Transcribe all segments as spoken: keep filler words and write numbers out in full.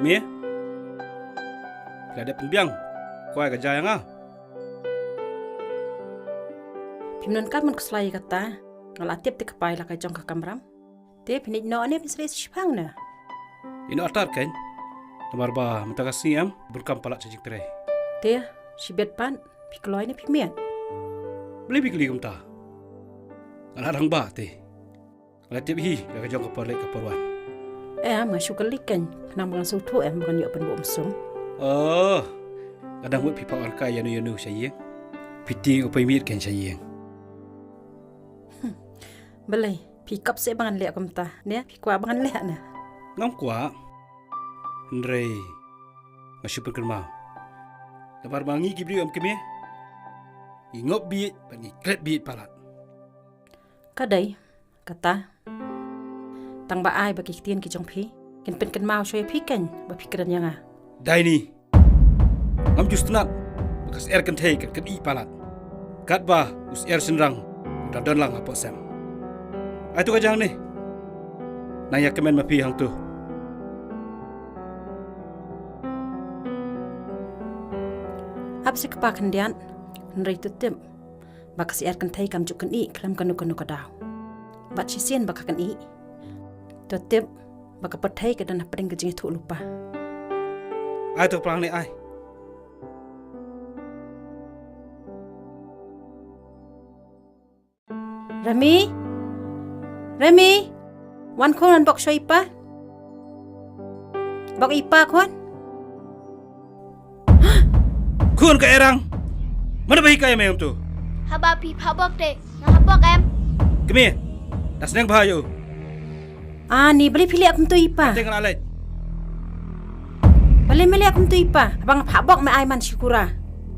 Me? Phi la dep pynbiang kwai ka jia ïa nga? Phim donkam ban khuslai ïa kata. Nga la tip te ka pai la ka jong ka kamram. Te phin ïeit noh ne phin srei shipang ne? Ïeit noh artat kein. Namar ba mynta ka sngi em bun kam palat sha jingtrei. Te shibit pat phi kloi ne phi miat? Balei phi kylli kumta? Nga la rangbah te. Nga la tip hi ïa ka jong ka por leit ka por wan. Em, nga shu kylli kein khnang ba ngan sngewthuh em ba ngan ïoh pynbuh mynsiem. Oh, nga dang mut phi phah wan kai ïano ïano sha ïing. Phi tieng u pei miet kein sha ïing. Balei phi kop seh ba ngan leh kumta ne? Phi kwah ba ngan leh ne? Ngam kwah. Hynrei nga shu pynkynmaw. Namar ba ngi ki briew em kmie, ngi ngop bieit bad ngi klet bieit palat. Ka dei kata. Tang ba ai ba ki ktien ki jong phi kin pynkynmaw shuwa ïa phi kein ba phi kren ïa nga. Dai ni. Ngam ju sngewtynnat ba ka syiar kynthei kan kynïeh palat. Katba u syiar shynrang u dang don lang hapoh sem. Ai to ka jia hangne. Nang ïa kmen ma phi hangto. Ap seh kpa khyndiat, hynrei to tip ba ka syiar kynthei kam ju kynïeh khlem kano kano ka daw. Bad shisien ba ka kynïeh, to tip ba ka pyrthei ka don hapdeng ka jingïathuh lypa. Ai to ka plang ne ai. Remi? Remi? Wan khun, wan bok shuwa ïa i pa. Bok ïa i pa khun. Khun ka erang. Mano ba hikai ïa me kumto? Haba phi phah bok te nga hap bok em. Kmie. Da sneng bha ïa u. Ani, balei phi leh kumto ïa i pa? Te nga la leit. Balei me leh kumto ïa i pa? Haba nga phah bok me ai man shikura.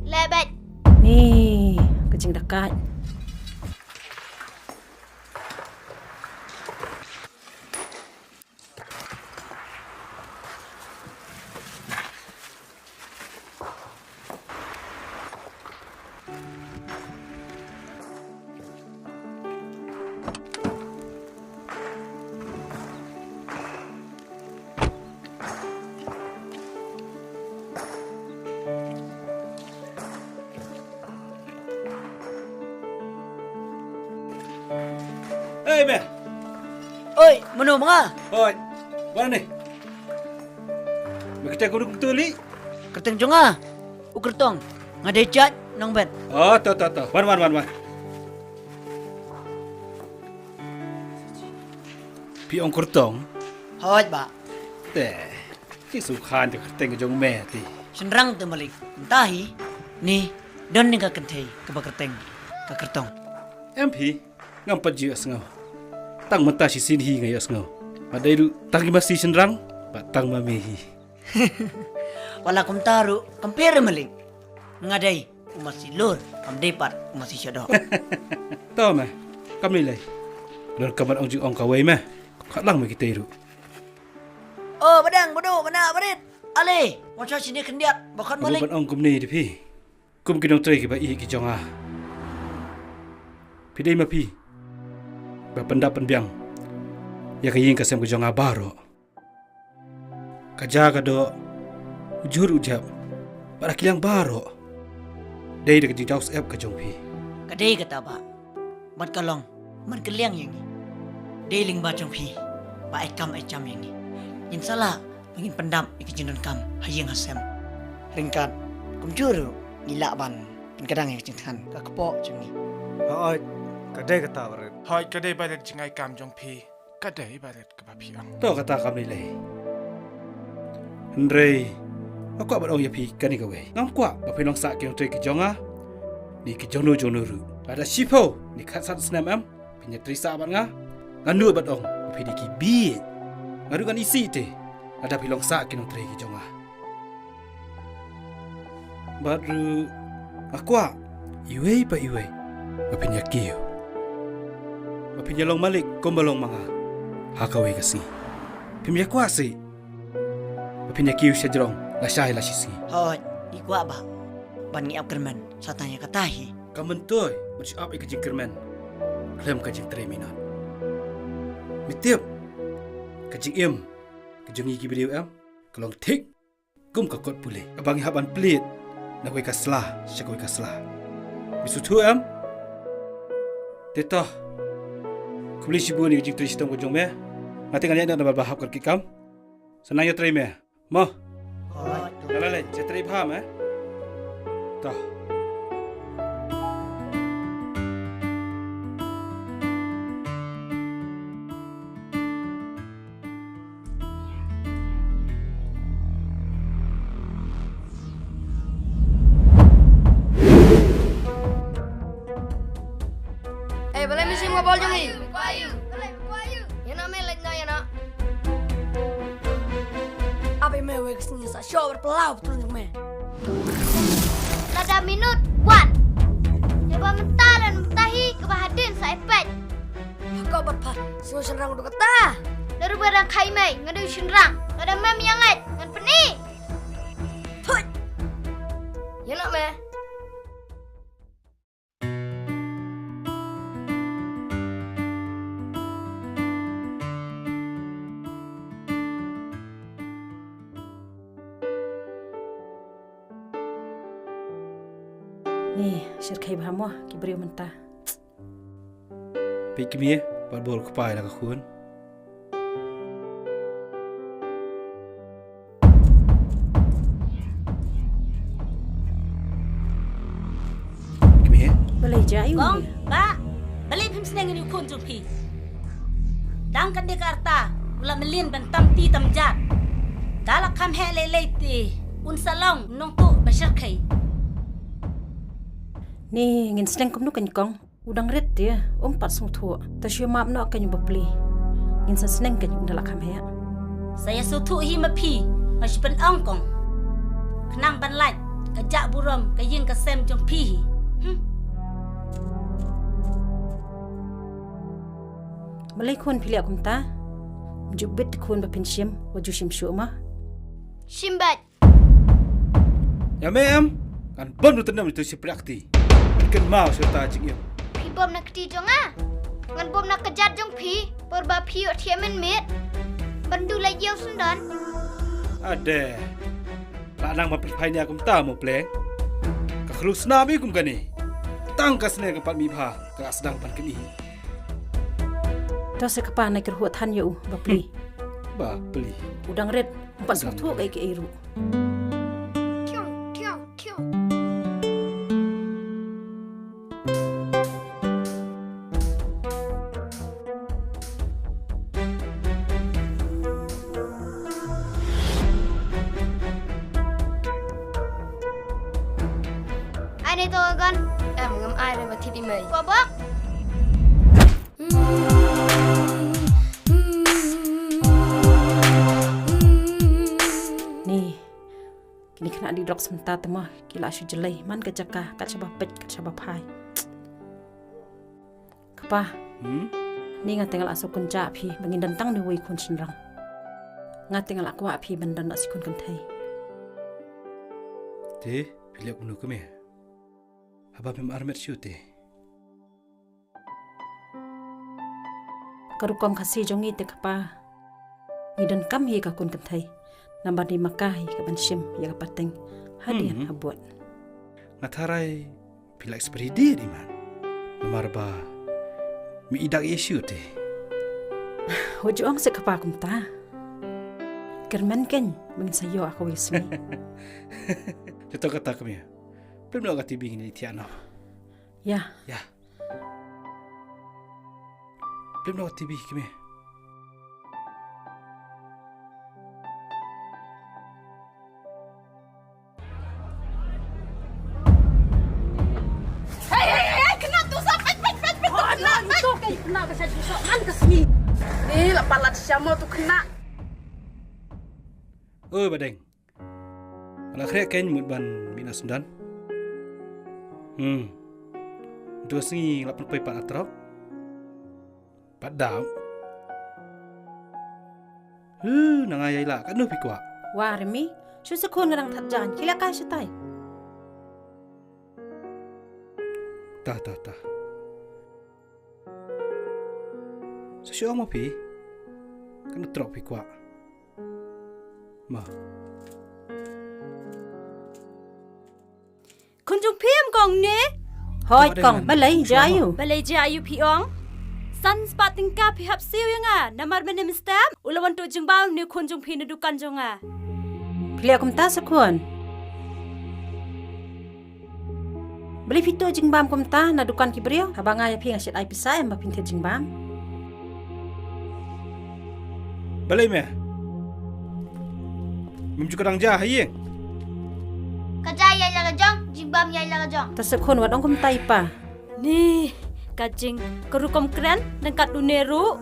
Leh beit. Ni ka jingdakaid. Hei me. Oi, mano ma nga? Oi. Wan ne. Me kata guru ketu li. Kyrteng jong nga u Kyrtong. Nga dei jait nongbet. Oh, to to to. Wan wan wan wan. Phi ong Kyrtong? Hooid bah. Te. Ki sngewkhan ka kyrteng ka jong me te. Shynrang te malik. Mynta hi ne don ne ka kynthei kaba kyrteng ka Kyrtong? Em phi, ngam pat ju ïohsngew. Tang mynta shisien hi nga ïohsngew. Nga dei ruh tang ki masi shynrang bad tang ma me hi. Wat la kumta ruh kam pher malik. Nga dei u masi lur, kam dei pat u masi shadoh. To me, kam lei lei. Lur kam ban ong ju ong kawei me. Khot lang me kitei ruh. Oh, badang, badu, bana, barit. Ale, wan sha shini khyndiat, ba khot malik. Ban ong kumne da phi. Kum ki nongtrei kiba ïeit ki jong nga, phi dei ma phi ba pyndap pynbiang ïa ka ïing ka sem ka jong nga baroh. Ka ja ka doh, u jhur u jhep, bad ki liang baroh. Dei da ka jingjaw syep ka jong phi. Ka dei kata bah. Bad ka long ban kylliang ïa ngi. Dei lyngba jong phi ba ai kam ai jam ïa ngi. Ngin sa lah ba ngin pyndap ïa ka jingdonkam ha ïing ha sem. Ryngkat kumjuh ruh ngi lah ban pynkdang ïa ka jingthngan ka kpoh jong ngi. Hooid, ka dei kata barit. Hooid, ka dei barit jingai kam jong phi. Ka dei barit kaba phi ong. To kata kam lei lei. Hynrei nga kwah ban ong ïa phi kane kawei. Ngam kwah ba phin long sah ki nongtrei ki jong nga ne ki jong no jong no ruh. Lada shiphew ne khatsan snem em phin ïatrei sah bad nga, ngan nud ban ong ba phi dei ki bieit. Nga ruh ngan isih te lada phi long sah ki nongtrei ki jong nga. Bad ruh nga kwah iwei pa iwei ba phin ïa kiew, ba phin ïa long malik kumba long ma nga ha kawei ka sngi. Phim ïa kwah sih ba phin ïa kiew shajrong lashai lashisngi? Hooid, ngi kwah bah ban ngi ap kyrmen sa tang ïa kata hi. Ka myntoi ban shu ap ïa ka jingkyrmen khlem ka jingtrei minot. Me tip ka jingim ka jong ngi ki briew em? ka long thik kum ka kot pule kaba ngi hap ban plie na kawei ka sla sha kawei ka sla. Me sngewthuh em? Te to, khublei shibun ïa ka jingtrei shitom ka jong me. Nga te ngan ïaid noh namar ba hap ka rukom. Sa nang ïatrei me mo. Nga la leit, ïatrei bha me. To. Eh, balei me shim ka bol jong ngi? Ïa na me leit na ïa na. Abe me wek sini sa show berpelau betul ni me. Lada minute one. Ïa ba mynta lane mynta hi kaba hadien sa epek. Haka bat pha, sio shynrang duk kata. Daru ba dang khai mai, nga dei shynrang. Lada mem ïa ngat, ngan pyni. Thut. Ïa na me. Ni, shyrkhei bha mo ki briew mynta. Peit kmie, pat bol kpa ïa la ka khun. Kmie. Balei jia ïa u? Kong, bah, balei phim sneng ïa u khun jong phi? Dang kane ka rta u la mlien ban tam ti tam jat. Ka la kham heh lei lei te un sa long nongtuh ba shyrkhei. Ni ngin sneng kumno kein kong? U dang rit te, um pat sngewthuh. Ta shu map noh kein u bapli. Ngin sa sneng kein ynda la kham heh. Sa ïa sngewthuh hi ma phi, nga shu pynong kong. Khnang ban lait ka jah burom ka ïing ka sem jong phi hi. Hmm. Balei khun phi leh kumta? Ju bit khun ba phin shim, wat ju shim shuh ma. Shim bad. Ïa me em, ngan bom da u tnum ïa uto u shipri kti. Kynmaw shuh ta jingim. Phi bom na kti jong nga. Ngan bom na kjat jong phi, por ba phi ïoh thiah mynmiet. Ban duh la ïew syndon. Ade. La nang ban pynphai nia kumta mo pleng. Ka khlu snam i kum kane. Tang ka sne ka pat mi bha, ka la sdang ban kni. To se kpa na kyrhuh than ïa u, bapli. Bapli. U dang rit, um pat sngewthuh kaei kaei ruh. Thiong, thiong, thiong. Ai nei to gon. Em ngam ai re ba thit i mei. Ko bok. Ni. Kine khynnah dih drugs mynta te ma ki la shu jlei man ka jaka kat shaba peit kat shaba phai. Kpa. Hmm? Ni nga te nga la shu kynjah phi ba ngin don tang ne wei khun shynrang. Nga te nga la kwah phi ban don na shi khun kynthei. Te phi leh kumno kmie? Haba phim armet shu te. Ka rukom Khasi jong ngi te kpa. Ngi donkam hi ka khun kynthei. Namar dei ma ka hi ka ban shim ïa ka pateng. Hadien habud. Nga tharai phi la experi dei man. Namar ba mi i dak issue te. Ho ju ong se kpa kumta. Kyrmen kein ba ngin sa ïoh ha kawei sngi. Te to kata kmie. Plim noh ka T V ngin ïa thiah noh. Ïa. Ïa. Plim noh ka T V kmie. Hei hei hei, kena tu sa pet pet pet pet. Oh, kena tu, kena ka sa tu sa man ka sngi. Ni la palat siamo tu kena. Oi Badeng. Nga la khreh kein mut ban mih na Sundan. Hmm. Uto u sngi nga la pynpoi pat na trok. Pat dap. Huh, na nga ïai lah, katno phi kwah? Wa Remi, shu sa khun nga dang that jan, khie leh kai shatai. Tah, tah, tah. Sa shu ong ma phi. Katno trok phi kwah? Khun jong phi em kong ne? Hooid kong, balei jia aïu? Balei jia aïu phi ong? San spah tyngka phi hap siew ïa nga namar mynne mynstep u la wan tuh jingbam une u khun jong phi na dukan jong nga. Phi leh kumta Sakhon? Balei phi tuh jingbam kumta na dukan ki briew? Haba nga ïa phi nga shait ai pisa em ba phin thied jingbam. Balei me? Mem ju ka dang jia ha ïing? Ka jia ïa la ka jong, jingbam ïa la ka jong. Ta Sakhon wat ong kumta i pa. Ni, ka jing, ka rukom kren dang kat une ruh.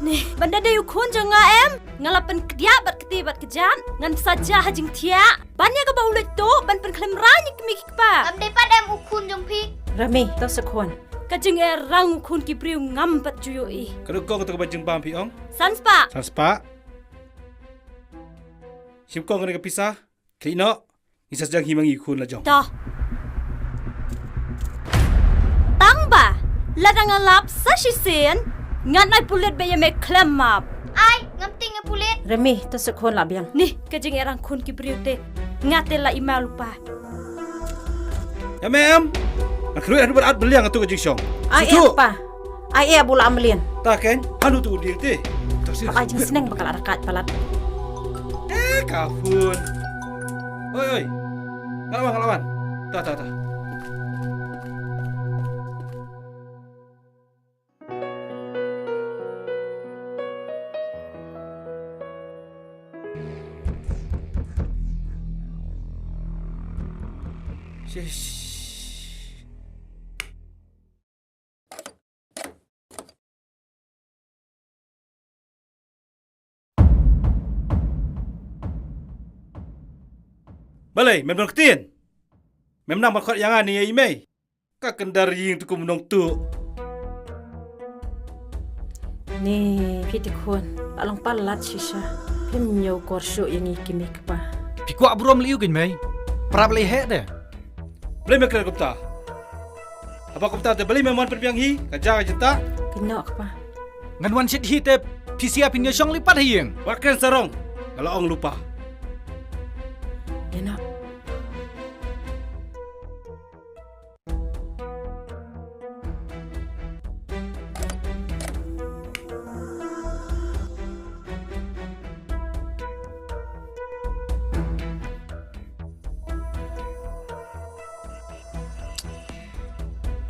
Ni, ban da dei u khun jong nga em? Nga la pynkdiah bad kti bad kjat, ngan sa jia ha jingthiah. Ban ïa kaba u leit tuh ban pynkhlem rang ïa ki kmie ki kpa. Kam dei pat em u khun jong phi. Rami, ta Sakhon. Ka jingeh rang u khun ki briew ngam pat ju ïohi. Ka dei kong kata kaba jingbam phi ong? San spah. San spah. Shim kong kane ka pisa. Khlieh noh. Ngi sa jang hi ma ngi u khun la jong. To. Tang ba lada nga lap sa shisien ngan ai pulit bad ïa me khlem map. Ai, ngam tieng ïa pulit. Remi, to sa khun la biang. Ni, ka jingeh rang khun ki briew te. Nga te la i ma lypa. Ïa me em. Nga khlem haduh ba at beliang atu ka jingshong. Ai, eh, pa. Ai, eh, bula am belian. Ta ken, hanu tu u dieng te. Ai jingsneng ba ka la rakat palat. Eh, ka khun. Oi, oi. Nga la wan, nga la wan. Ta, ta, ta. Shish. Balei, mem don ktien? Mem nang ban khot ïa nga ne ïa i mei? Ka kyndar ïing tu kum nongtuh. Ni, phi te khun, la long palat shisha. Phim ñiew kor shuh ïa ngi ki mei kpa. Phi kwah burom lei u kin mei. Prap lei heh de. Balei me kren kumta? Haba kumta te balei me mon pynbiang hi, ka ja ka jynta? Kynnoh kpa. Ngan wan shit hi te phi sia phin ïa shong lei pat ha ïing. Wat kren sarong, nga la ong lypa. Kynnoh.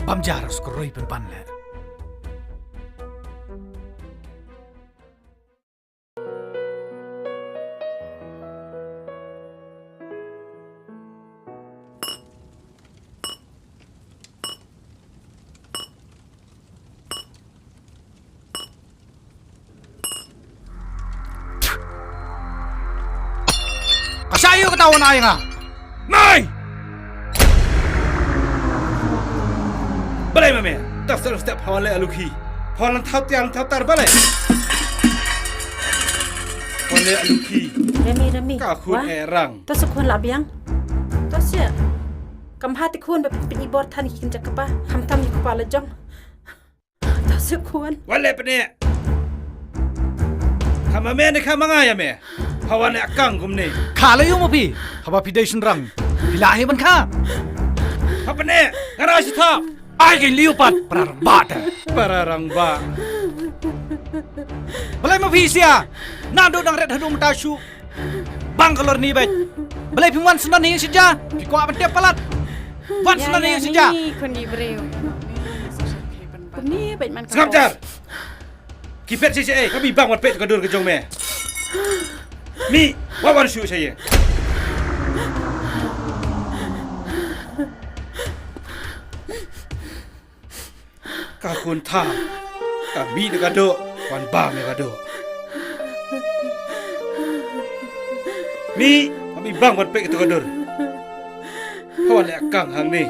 Bam jar skroi pynban leh. Ka sha ïoh kata wan ai nga. Nai! Balei ma me? Tap step step hawan le alu khi. Hawan lan thap tiang thap tar balei? Hawan le alu khi. Remi, Remi. Ka khun eh rang. To sa khun la biang. To sia. Kam ha ti khun ba pini bor than ki kin jakapa. Kham tam ni kpa la jong. To sa khun. Wale pene. Kham ma me ne kham ma nga ïa me. Hawan ne akang kumne. Kha la ïoh ma phi. Haba phi dei shynrang. Phi la hi ban kha. Ha pene. Nga ra shi thap. Ai kin liu pat. Para rangbah ta. Para rangbah. Balei ma phi sia. Naduh dang ret haduh mynta shu. Bang ka lor ni beit. Balei phi wan snan hi sha ja. Phi kwah ban tep palat. Wan snan hi sha ja. Ni khun di briew. Ni beit man ka. Sngap jar. Ki pet shisha eh, ka mi bang wan pet ka dur ka jong me. Mi, wa wan shu sha ye. Ka khun tha, ka mi ne ka do, wan bam ne ka do. Mi, ka mi bang wan pet ka dur. Ka wan le akang hang ni.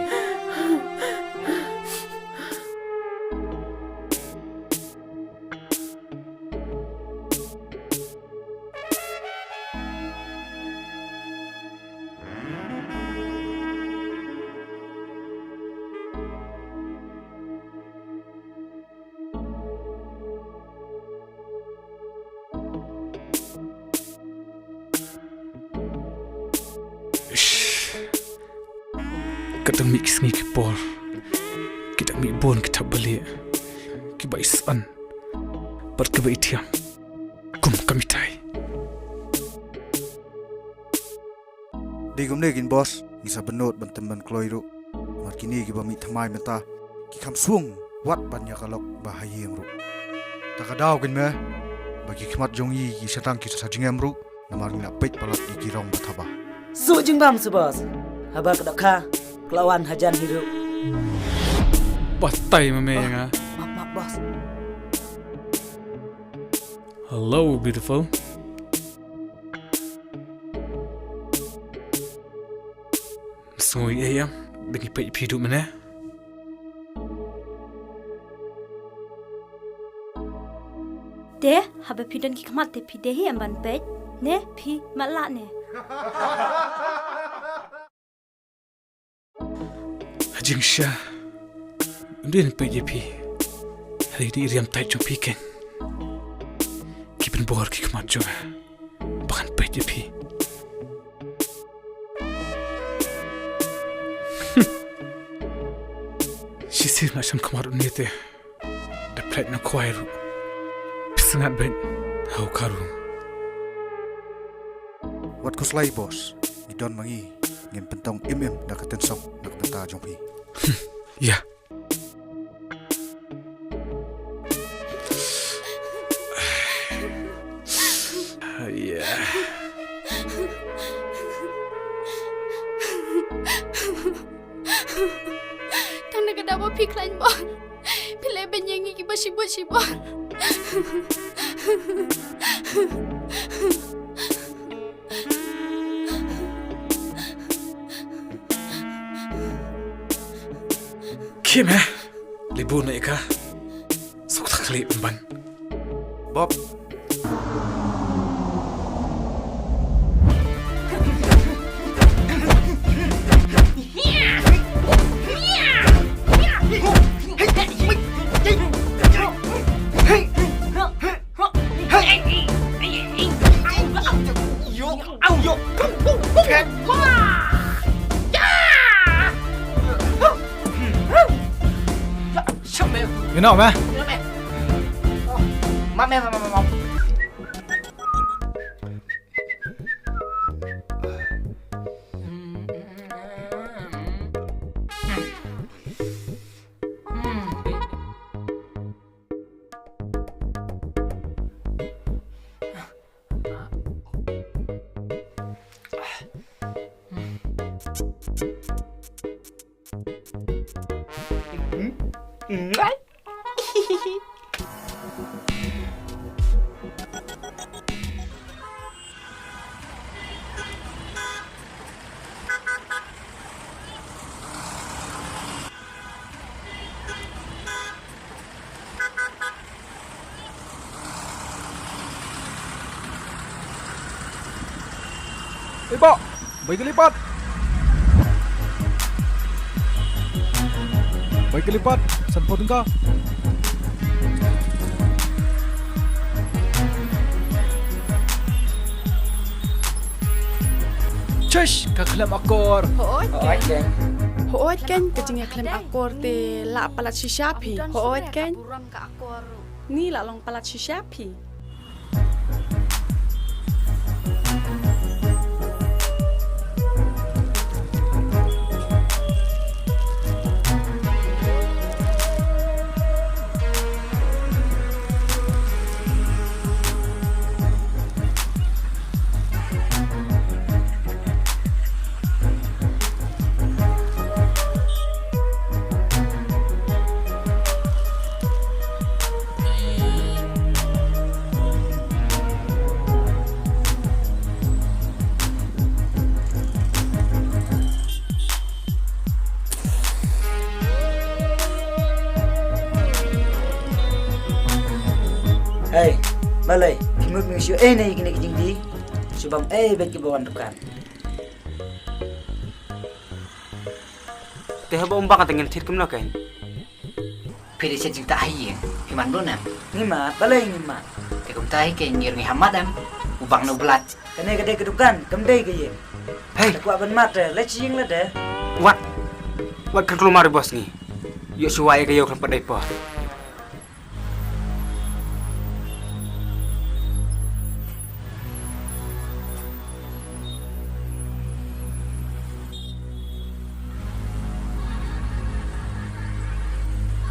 Ka dang mih ki sngi ki por, ki dang mih bun ki thapbalieh kiba i san bad kiba i thiam kum ka mitai. Dei kumne kin boss, ngi sa bynnud ban tem ban kloi ruh. Namar kine kiba mih thymmai mynta ki kham sung wat ban ïa ka lok ba ha ïing ruh. Ta ka daw kin me ba ki khmat jong i ki shatang ki sa jingem ruh. Namar ngi la peit palat ïa ki rong ba thaba. Su jingbam su boss. Haba ka dohkha ka la wan hajan hi ruh. Batai ma me ïa nga. Map map boss. Hello beautiful. Sngui eh ïa da ngi peit phi duh mynne. Te haba phi don ki khmat te phi dei hi em ban peit ne phi matlah ne. Ha jingshisha ym dei ban peit ïa phi. Hynrei dei riam tait jong phi keiñ ki pynbor ki khmat jong nga ba ngan peit ïa phi. Shisien la sham khmat une te da pynlait na khwai ruh. Phi sngap beit ha u kharu. Wat khuslai boss, ngi don ma ngi, ngin pyntong im im da ka tensok na ka bynta jong phi. Ïa. Ïa. Tang na ka daw ba phi khlaiñ bor phi leh beiñ ïa ngi kiba shibun shibun. Kim eh. Libu na ika. Sok tak kali pemban. Bob. Ina me. Ma me ma ma ma. Ê, bok, bai ka lipat. Bai ka lipat, san phew tyngka. Chish, ka khlem akor. Hooid kein. Hooid kein, ka jingïakhlem akor te la palat shisha phi. Hooid kein. Ni la long palat shisha phi. Hei, balei, ki mut mi shu ei ne kine ki jingdi, shu bam ei bad ki ba wan dukan. Te haba um bang te ngin thied kumno kein? Phi dei shet jingtah ha ïing, phi man bun em? Ngi mad, balei ngi mad? Te kumta hi kein ngi ruh ngi ham mad em? U bang na u blat. Kane ka dei ka dukan, kam dei ka ïing. Hei. Te kwah ban mad te, leit sha ïing lade. Wat. Wat kren klumar boss ngi. Ïoh shuwa ïa ka ïew khlem pat dei por.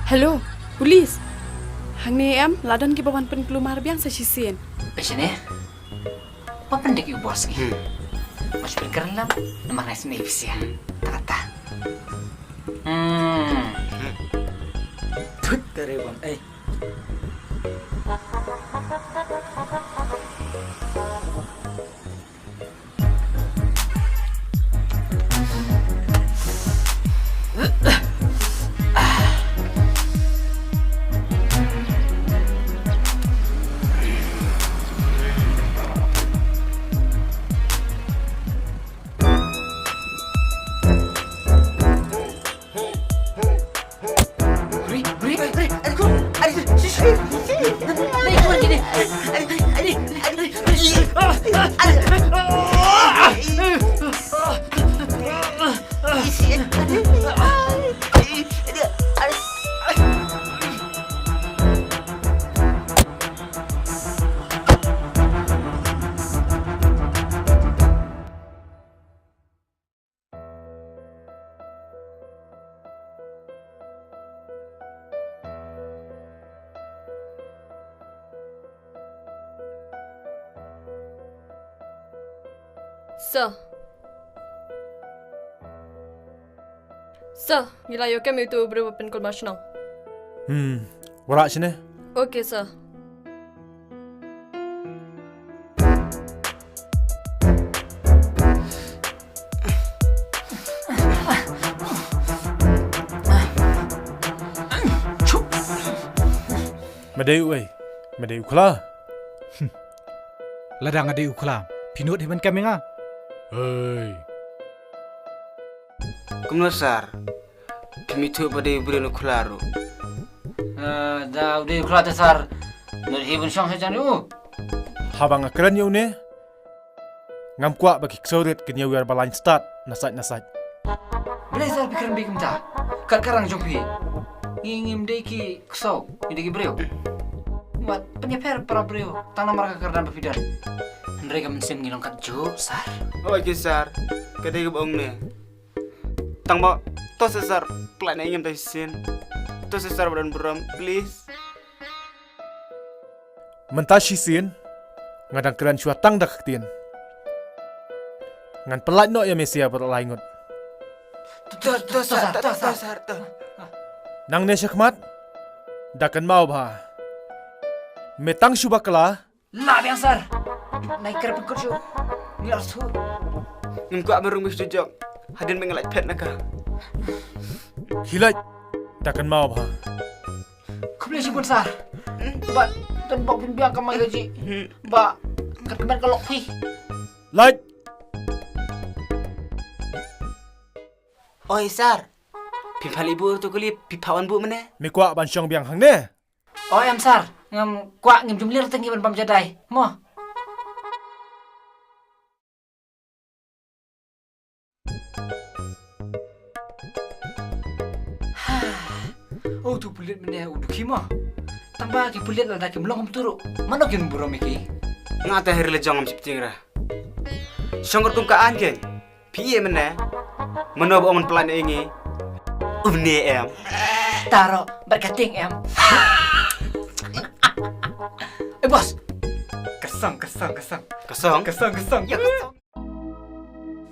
Hello, police. Hangne em, la don kiba wan pynkulmar biang sa shisien. Peshene? Ba pyndik ïa u boss ngi. Hmm. Mas pynker lam, namar ngai sini bisia. Hmm. Tata. Hmm. Hmm. Tut, kare bang, eh. Sir. Sir, ngi la ïoh kem ïa uto u briew ba pynkulmar shnong. Hmm, wanrah shane. Okay, sir. Me dei uei? Me dei u khla? Lada nga dei u khla, phi nud hi ban kem ïa nga? Hei. Kumno sir? Phim ithuh ba dei u briew u khla ruh. Eh, da u dei u khla te sir. Nud hi ban shong sha jan u. Haba nga kren ïa une, ngam kwah ba ki ksew rit kin ïa wiar ba lain stad na sait na sait. Balei sir phi kren beiñ kumta? Kat ka rang jong phi, ngi ngim dei ki ksew, ngi dei ki briew. Wat pynïapher para briew tang namar ka kyrdan ba phi don. Hynrei ka mynsiem ngi long kat juh sir. Oi ki sir, ka dei kaba ong ne. Tang ba to sir, pynlait noh ïa ngi mynta shisien. To sir ba don burom, please. Mynta shisien nga dang kren shuwa tang da ka ktien. Ngan pynlait noh ïa me sha baroh lai ngut. To, to, to, sir, to, sir, to. Nangne shakhmat da kynmaw bha. Me tang shu bakla. Lah biang sir. Nai kyrpad kut shu. Ngi la shu. Ngim kwah ban rung bad shu jong. Hadien ba ngi lait phet na ka. Khie leit. Da kynmaw bha. Khublei shibun sir. Ba don bok phin biang ka mai ka ji. Ba kat kmen ka lok phi. Leit. Oi sir. Phim phah leit buh to kali, phi phah wan buh mynne. Me kwah ban shong biang hangne? O em sir, ngam kwah, ngim jumlir te ngi ban bam jadai. Mo. O tu pulit mynne u dukhi mo. Tangba ki pulit lada kim long kumtu ruh, mano kin burom ïa ki? Nga te heri la jong ngam shiptieng ra. Shong kum ka aiñ kein. Phi ïa mynne. Mano ba ong ban pynlait ïa ngi? Une em. Taro, bad ka tieng em. Eh boss. Ka song, ka song, ka song. Ka song? Ka song, ka song. Ïa ka song.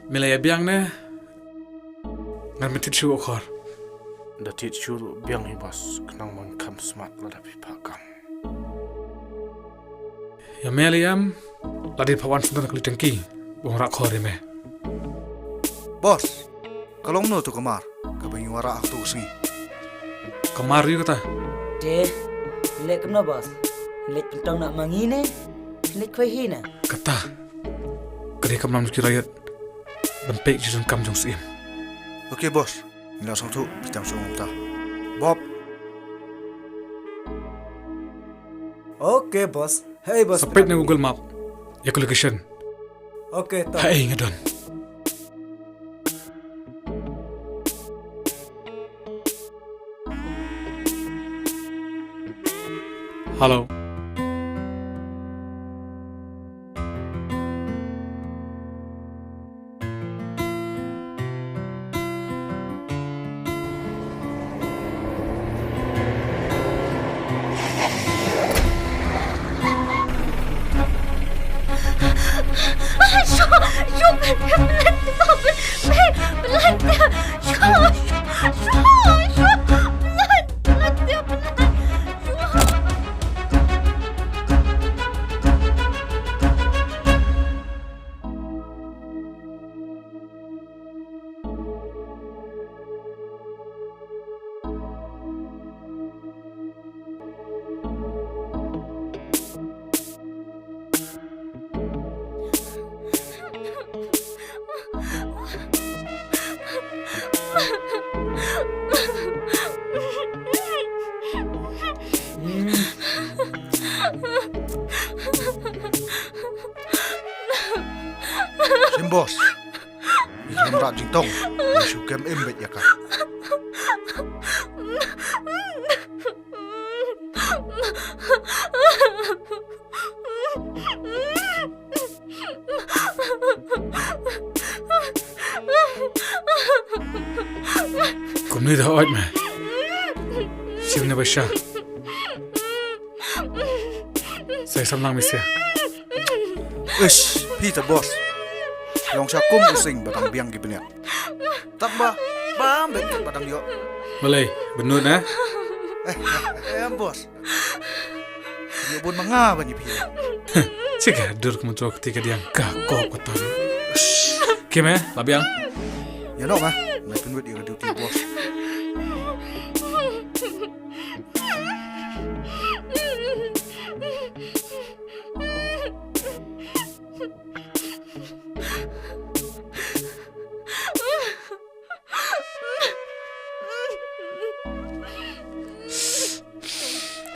Me la ïa biang ne? Ngan me thied shuh khor. Da thied shuh ruh biang hi boss. Khnang ban kham smat lada phi phah kam. Ïa me lei em, la dei phah wan sngewdon ka li tangki, ba wan rah khor ïa me. Boss, ka long no to ka mar, kaba ngi wan rah ha to ka sngi. Ka mar ïa kata. Te, leit kumno boss? Leit pyntong na ma ngi ne? Leit khwai hi na? Kata. Ka dei ka mlam ki raiot. Ban peit ki jingkam jong siem. Okay boss. Ngi la sngewthuh, phi tam shu ong kumta. Bob. Okay boss. Hey boss. Sa peit na Google Map ïa ka location. Okay to. Haei nga don. Hello. Shim boss. Ïa ka rap jingtong. Ïa shu kem im beit ïa ka. Kumne da hooid me. Shim ne ba sha. Sa ïa samlang me sha. Ish, phi ta boss. Long sha kum u sing ba dang biang ki bniat. Tang ba bam beit ba dang ïoh. Balei, bynnud na? Eh, eh, em boss. Ïoh bun ma nga ban ïa phi. Sika dur ka mynta ka ti ka diang ka kop ka tan. Kim eh, la biang. Ïa noh ma. Nai pynwit ïa ka duty boss.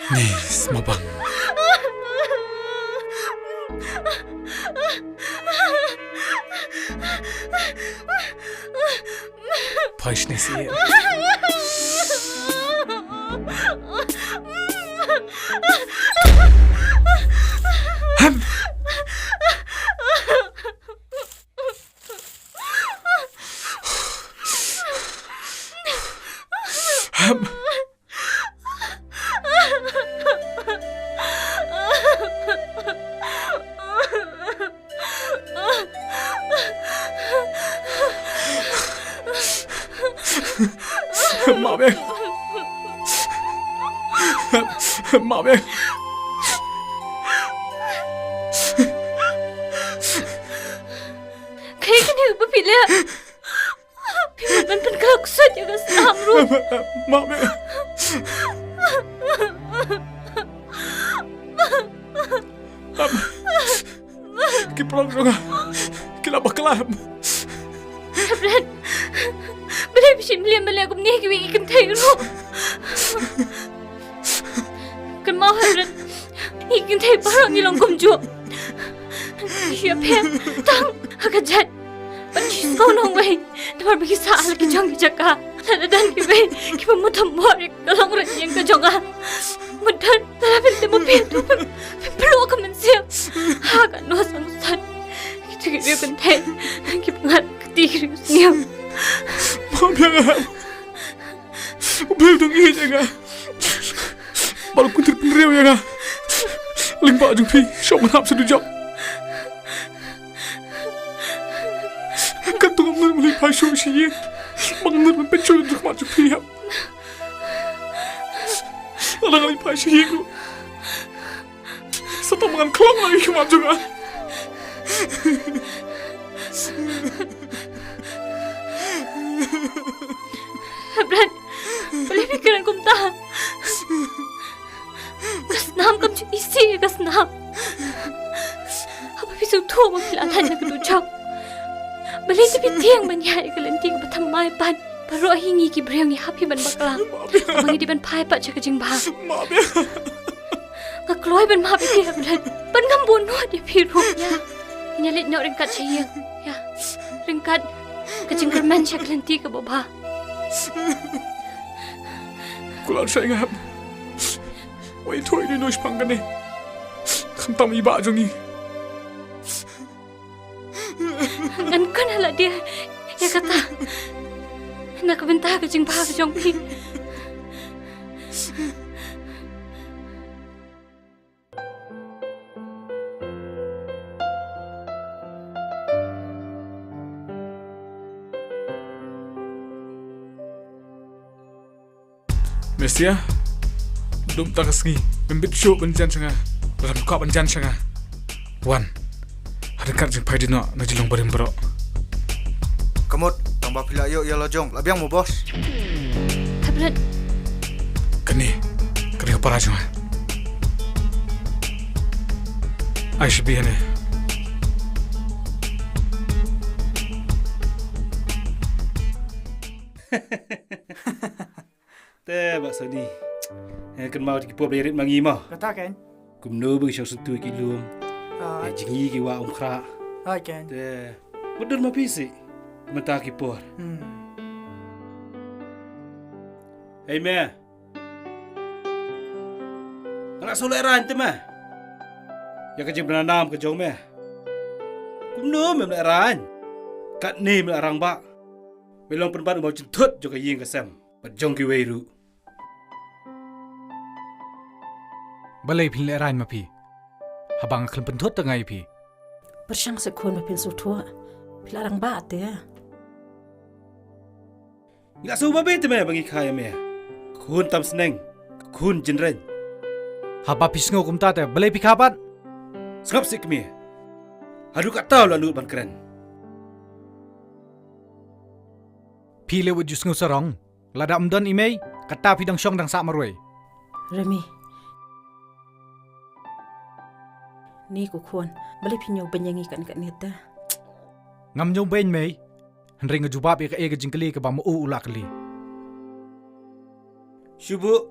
Ni sma bang. Phaishni si. Hem. Hem. Mawbeng. Mawbeng. Kaei kane kaba phi leh? Phi mut ban pynkylla ksuid ïa ka snam ruh. Mawbeng. Ki paralok jong nga ki la bakla. Hepbren, balei phi shim lem ban leh kumne ha kiwei ki kynthei ruh? Kynmaw Hepbren, ngi ki kynthei baroh ngi long kumjuh. Ngi shu ïapher tang ha ka jait. Ban shu sngew nongwei namar ba ki sah ha la ki jong ki jaka. Lada don kiwei kiba mut tam bor ïa ka long rynïeng ka jong nga. Mut don lada phin tip ma phi hato phin pynlong ka mynsiem. Ha kano sngewsot kito ki riew kynthei kiba ngat kti ki riew sniew. Mawbeng. U Blei u dang ïeit ïa nga. Bad u kyntiew pynriewspah ïa nga. Lyngba jong phi shuh nga hap sha dujok. Katto ngam nud ban leit phai shuh sha ïing. Ba ngam nud ban pynshoi ha khmat jong phi hep. Lada nga leit phai sha ïing ruh sa tang ba ngan khlong lang ïa ki khmat jong nga. Hepbren, balei phi kren kumta? Ka snam kam ju isih ïa ka snam. Haba phi sngewthuh ba phi la thait na ka dujok, balei te phi tieng ban ïaid ïa ka lynti kaba thymmai pat? Baroh hi ngi ki briew ngi hap hi ban bakla. Haba ngi dei ban phai pat sha ka jingbha. Nga kloi ban map ïa phi Hepbren, bad ngam bun nud ïa phi ruh. Ïa, ngin ïa leit noh ryngkat sha ïing. Ïa, ryngkat ka jingkyrmen sha ka lynti kaba bha. Kular sha nga. Poi, to ïa no shipang kane. Khamtam i bah jong ngi. Ngan kren ha lade ïa kata na ka bynta ka jingbha ka jong phi. Mesia, dum ta ka sngi, mem bit shuh ban jan sha nga. Ram ka ban jan sha nga. Wan. Hadan kat jingphai dino na jyllong barim bro. Kamut, tang ba phi la ïoh ïa la jong, la biang mo boss. Tablet. Kane, kane ka para jong nga. Ai shi bi hane. Te ba Sani. Eh, kynmaw te ki por ba ïarit ma ngi mo. Kata ken. Kumno ba ngi shong sngewthuh ki lum. Ah. Eh, jingïohi ki wah um khrah. Ah, ken. Te ba don ma phi sih mynta ki por. Hmm. Hei me. Nga la shu lehraiñ te me. Ïa ka jingbna nam ka jong me. Kumno mem lehraiñ. Katne me la rangbah. Me long pynban u mawjynthut jong ka ïing ka sem. Bad jong kiwei ruh. Balei phin lehraiñ ma phi? Haba nga khlem pynthut te nga ïa phi. Pyrshang sa khun ba phin sngewthuh. Phi la rangbah te. Ngi la sngewbha bha te me ba ngi kha ïa me. Khun tam sneng, khun jynreng. Haba phi sngew kumta te balei phi kha pat? Sngap sih kmie. Haduh katta u la nud ban kren. Phi leh wat ju sngew sarong. Lada ym don i mei, kata phi dang shong dang sah marwei. Remi. Ni ko khun, balei phi ñiew beiñ ïa ngi katne katne te? Ngam ñiew beiñ mei. Hynrei nga jubab ïa kaei ka jingkylli kaba ma u u la kylli. Shu buh.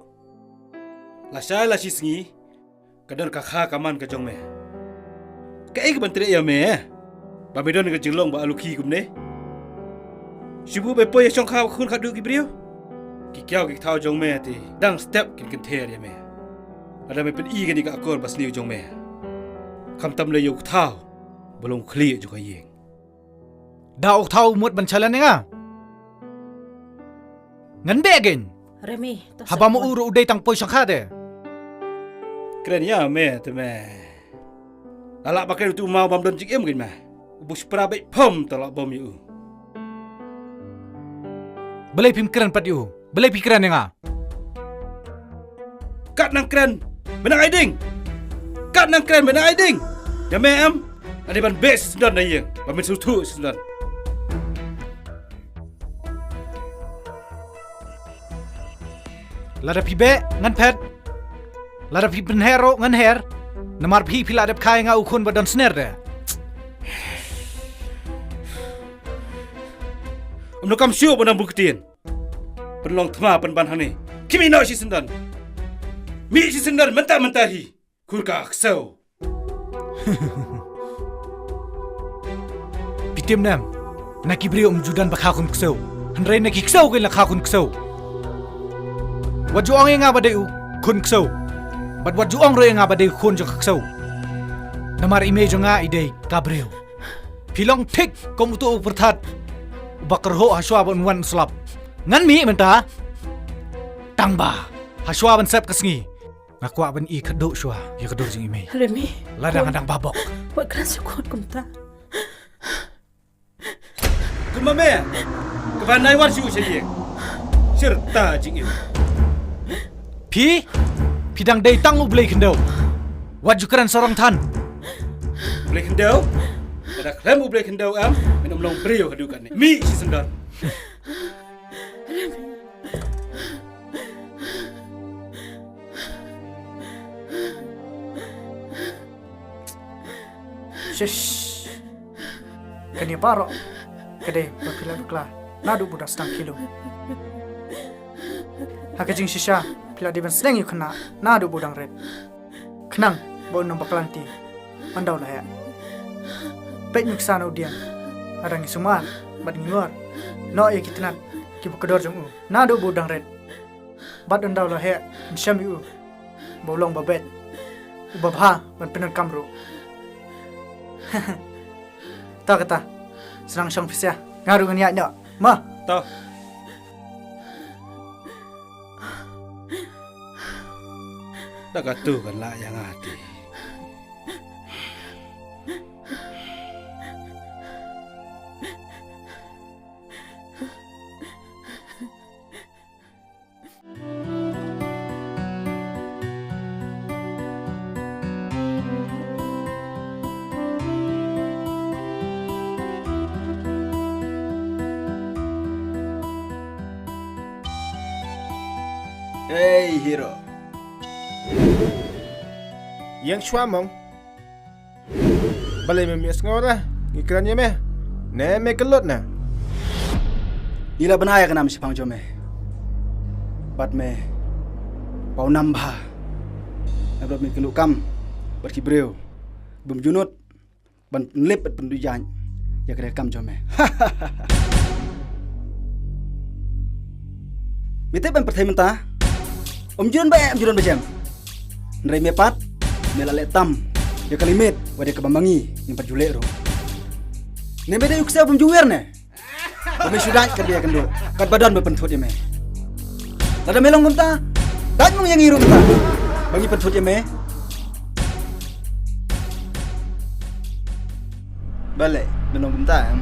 Lashai la shi sngi. Ka don ka kha ka man ka jong me. Kaei kaban treh ïa me, eh? Ba me don ka jinglong ba alukhi kumne. Shu buh ba poi ïa shongkha ba khun khadduh ki briew. Ki kiaw ki kthaw jong me te dang step kin kynther ïa me. Lada me pyni kane ka akor ba sniew jong me. Khamtam lei ïa u kthaw ba long u khlieh jong ka ïing. Da u kthaw u mut ban challenge ïa nga. Ngan beh kein. Remi, to. Haba ma u ruh u dei tang poi shongkha te. Kren ïa me te me. La lah ba kren utu u maw bym don jingim kein me. U bushpra beit phom te lah bom ïa u. Balei phim kren pat ïa u? Balei phi kren ïa nga? Kat nang kren, me nang ai ding. Kat nang kren, me nang ai ding. Ïa me em, nga dei ban beh shisyndon na ïing, ba men sngewthuh shisyndon. Lada phi beh, ngan phet. Lada phi pynher ruh, ngan her. Namar phi, phi la dep kha ïa nga u khun ba don sner te. Ym donkam shuh ban nang bun ktien. Pynlong thma pynban hangne. Khie mih noh shisyndon. Mih shisyndon mynta mynta hi. Khun ka ksew. Phi tip ne em, na ki briew ym ju don ba kha khun ksew. Hynrei na ki ksew kein la kha khun ksew. Wat ju ong ïa nga ba dei u khun ksew. Bad wat ju ong ruh ïa nga ba dei u khun jong ka ksew. Namar i mei jong nga i dei ka briew. Phi long thik kum uto u pyrthat uba kyrhuh hashwa ban wan slap. Ngan mih mynta. Tang ba hashwa ban sep ka sngi, nga kwah ban i khadduh shuwa ïa ka dur jong i mei. Remi. Lada nga dang babok. Wat kren shuh kumta. Kumba me, kaba nai wan shuh sha ïing. Shirta jingim. Phi, phi dang dei tang u Blei khyndew. Wat ju kren sarong than. Blei khyndew? Lada khlem u Blei khyndew em, men ym long briew haduh katne. Mih shisyndon. Shish. Kane baroh ka dei ba phi la bakla naduh ba u dang sdang kylluid. Ha ka jingshisha phi la dei ban sneng ïa u khynnah naduh ba u dang rit. Khnang ba un ym bakla lynti ynda u la heh. Peit nuksa na u dieng, lada ngi sumar bad ngi ngor noh ïa ki tnat kiba kordor jong u naduh ba u dang rit. Bad ynda u la heh, yn shem ïa u. ba u long ba beit, uba bha ban pyndonkam ruh. Ta kata, sdang shong phi sha, nga ruh ngan ïaid noh. Ma. Ta. Da katu kan lah ïa nga ti. Hey, hero. Ïeng shuwa mong. Balei mem ïa sngew re? Ngi kren ïa me. Ne me kyllut ne? Ngi la bna ïa ka nam shaphang jong me. Bad me pawnam bha. Namar me kyllut kam bad ki briew. Bym ju nud ban pynlip bad pynduh jaiñ ïa ka kam jong me. Me tip ban pyrthei mynta. Ym ju don ba eh, ym ju don ba jem. Hynrei me pat me la leh tam ïa ka limit wat ïa kaba ma ngi ngim pat ju leh ruh. Ne me dei u ksiew bym ju wer ne? Ba me shu dait kat ba ïakynduh, kat ba don ba pynthut ïa me. Lada me long kumta, dait mong ïa ngi ruh mynta ba ngi pynthut ïa me. Balei me long kumta em?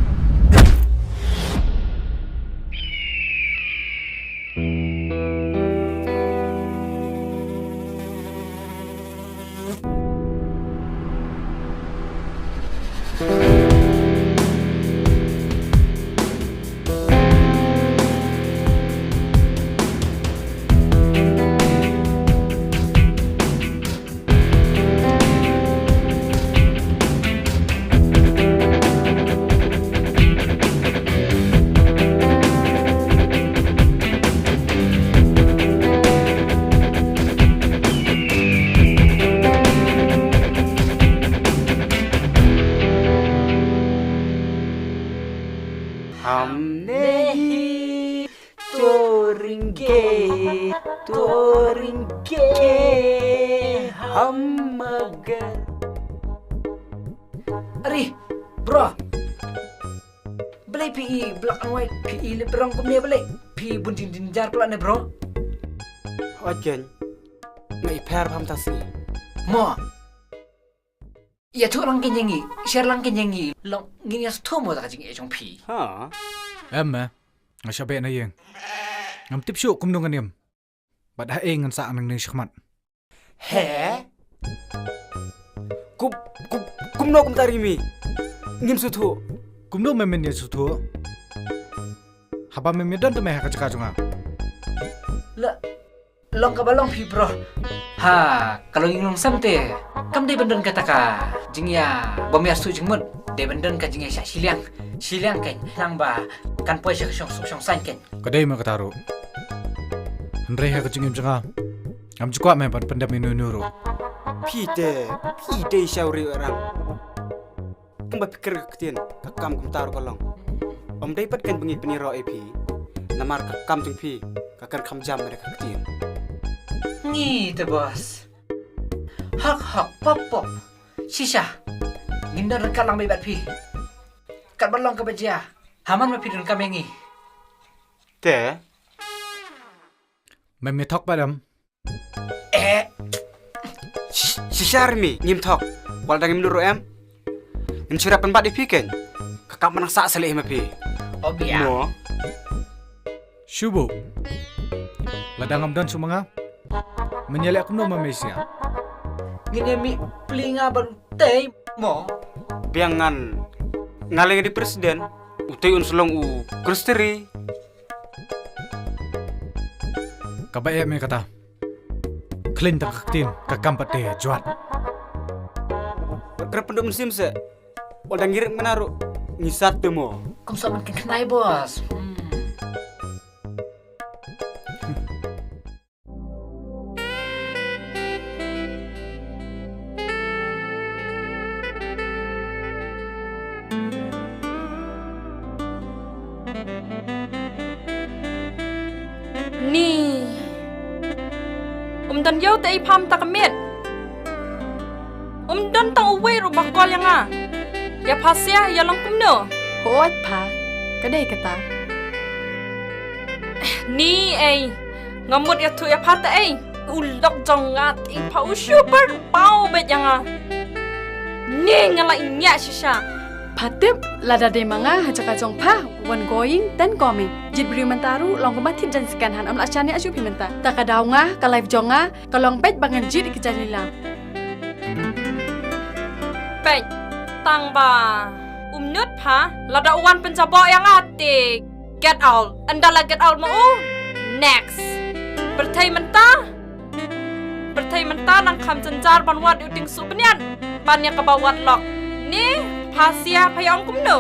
हम नहीं तोरेंगे, तोरेंगे हम मगर। Are, bro. Balei phi i black and white, phi i lip rong kumne balei? Phi bun jing jing jar pla ne, bro. Oi ken. Nga i pher pham ta si. Mo. Ïathuh lang ken ïa ngi, share lang ken ïa ngi. Long ngin ïa sngewthuh mo da ka jingïeit jong phi. Ha. Em, eh. Nga shah beh na ïing. Ngam tip shuh kumno ngan im. Bad ha ïing ngan sah nangne shakhmat. He? Kum, kum, kumno kumta Rimi? Ngim sngewthuh. Kumno me men ïa sngewthuh? Haba me men don te me ha ka jaka jong nga. La Long kaba long phi bro. Ha, ka long ïing long sem te kam dei ban don kata ka jingïa bym ïa sngewthuh jingmut. Dei ban don ka jingïa shah shiliang. Shiliang kein, nang ba kan poi sha ka shongsuk shongsaiñ kein. Ka dei ma kata ruh. Hynrei ha ka jingim jong nga, ngam ju kwah me ban pyndem ïano ïano ruh. Phi te, phi dei shawri orang. Kumba phi kren ka ktien, ka kam kumta ruh ka long. Ym dei pat kein ba ngi pynïaroh ïa phi. Namar ka kam jong phi ka kren kham jam da ka ktien. Ngi te boss. Hok hok pop pop. Shisha. Ngin don ryngkat lang bad phi. Katba long kaba jia. Haman ma phi donkam ïa ngi. Te. Mem ïa thok pat em. Eh. Sh-, shisha Rimi, ngim thok. Wat la dang ngim nud ruh em. Ngin shu ïarap pynbat ïa phi kein. Ka kam ba nang sah seh leh hi ma phi. O bia. Mo. Shu buh. Lada ngam don shuh ma nga, men ïaleh kumno ma me sha? Ngin ïa mih pli nga bad u Tei mo. Biang ngan. Nga leh nga dei president. U Tei un sa long u secretary. Kaba eh me kata. Khlaiñ tang ka ktien, ka kam pat te jwat. Khreh pynduh mynsiem seh. Wat la dang ngi rieh mynta ruh ngi sat te mo. Kum sot man kynkhynai boss. Hmm. Ni. Um Don ïew te ei pha mynta ka miet. Um don tang uwei ruh ba call ïa nga. Ïa pha Sia ïa long kumno? Hooid pha. Ka dei kata. Ni ei. Nga mut ïathuh ïa pha te ei. U lok jong nga te ei pha u super paw beit ïa nga. Ni nga la ïa shisha. Pha tip lada dei ma nga ha jaka jong pha, one going, ten coming. Jied briew mynta ruh long kumba thied jaiñ second hand, ym lah shaniah shuh phi mynta. Ta ka daw nga, ka life jong nga, ka long peit ba ngan jied ïa ki jaiñ lilam. Peit, tang ba um nud pha, lada u wan pynjaboh ïa nga te get out. Ynda la get out ma u, next. Pyrthei mynta, pyrthei mynta nang kham jynjar ban wad ïa u dieng suh bniat ban ïa kaba wad lok. Ni, pha Sia pha ïa ong kumno?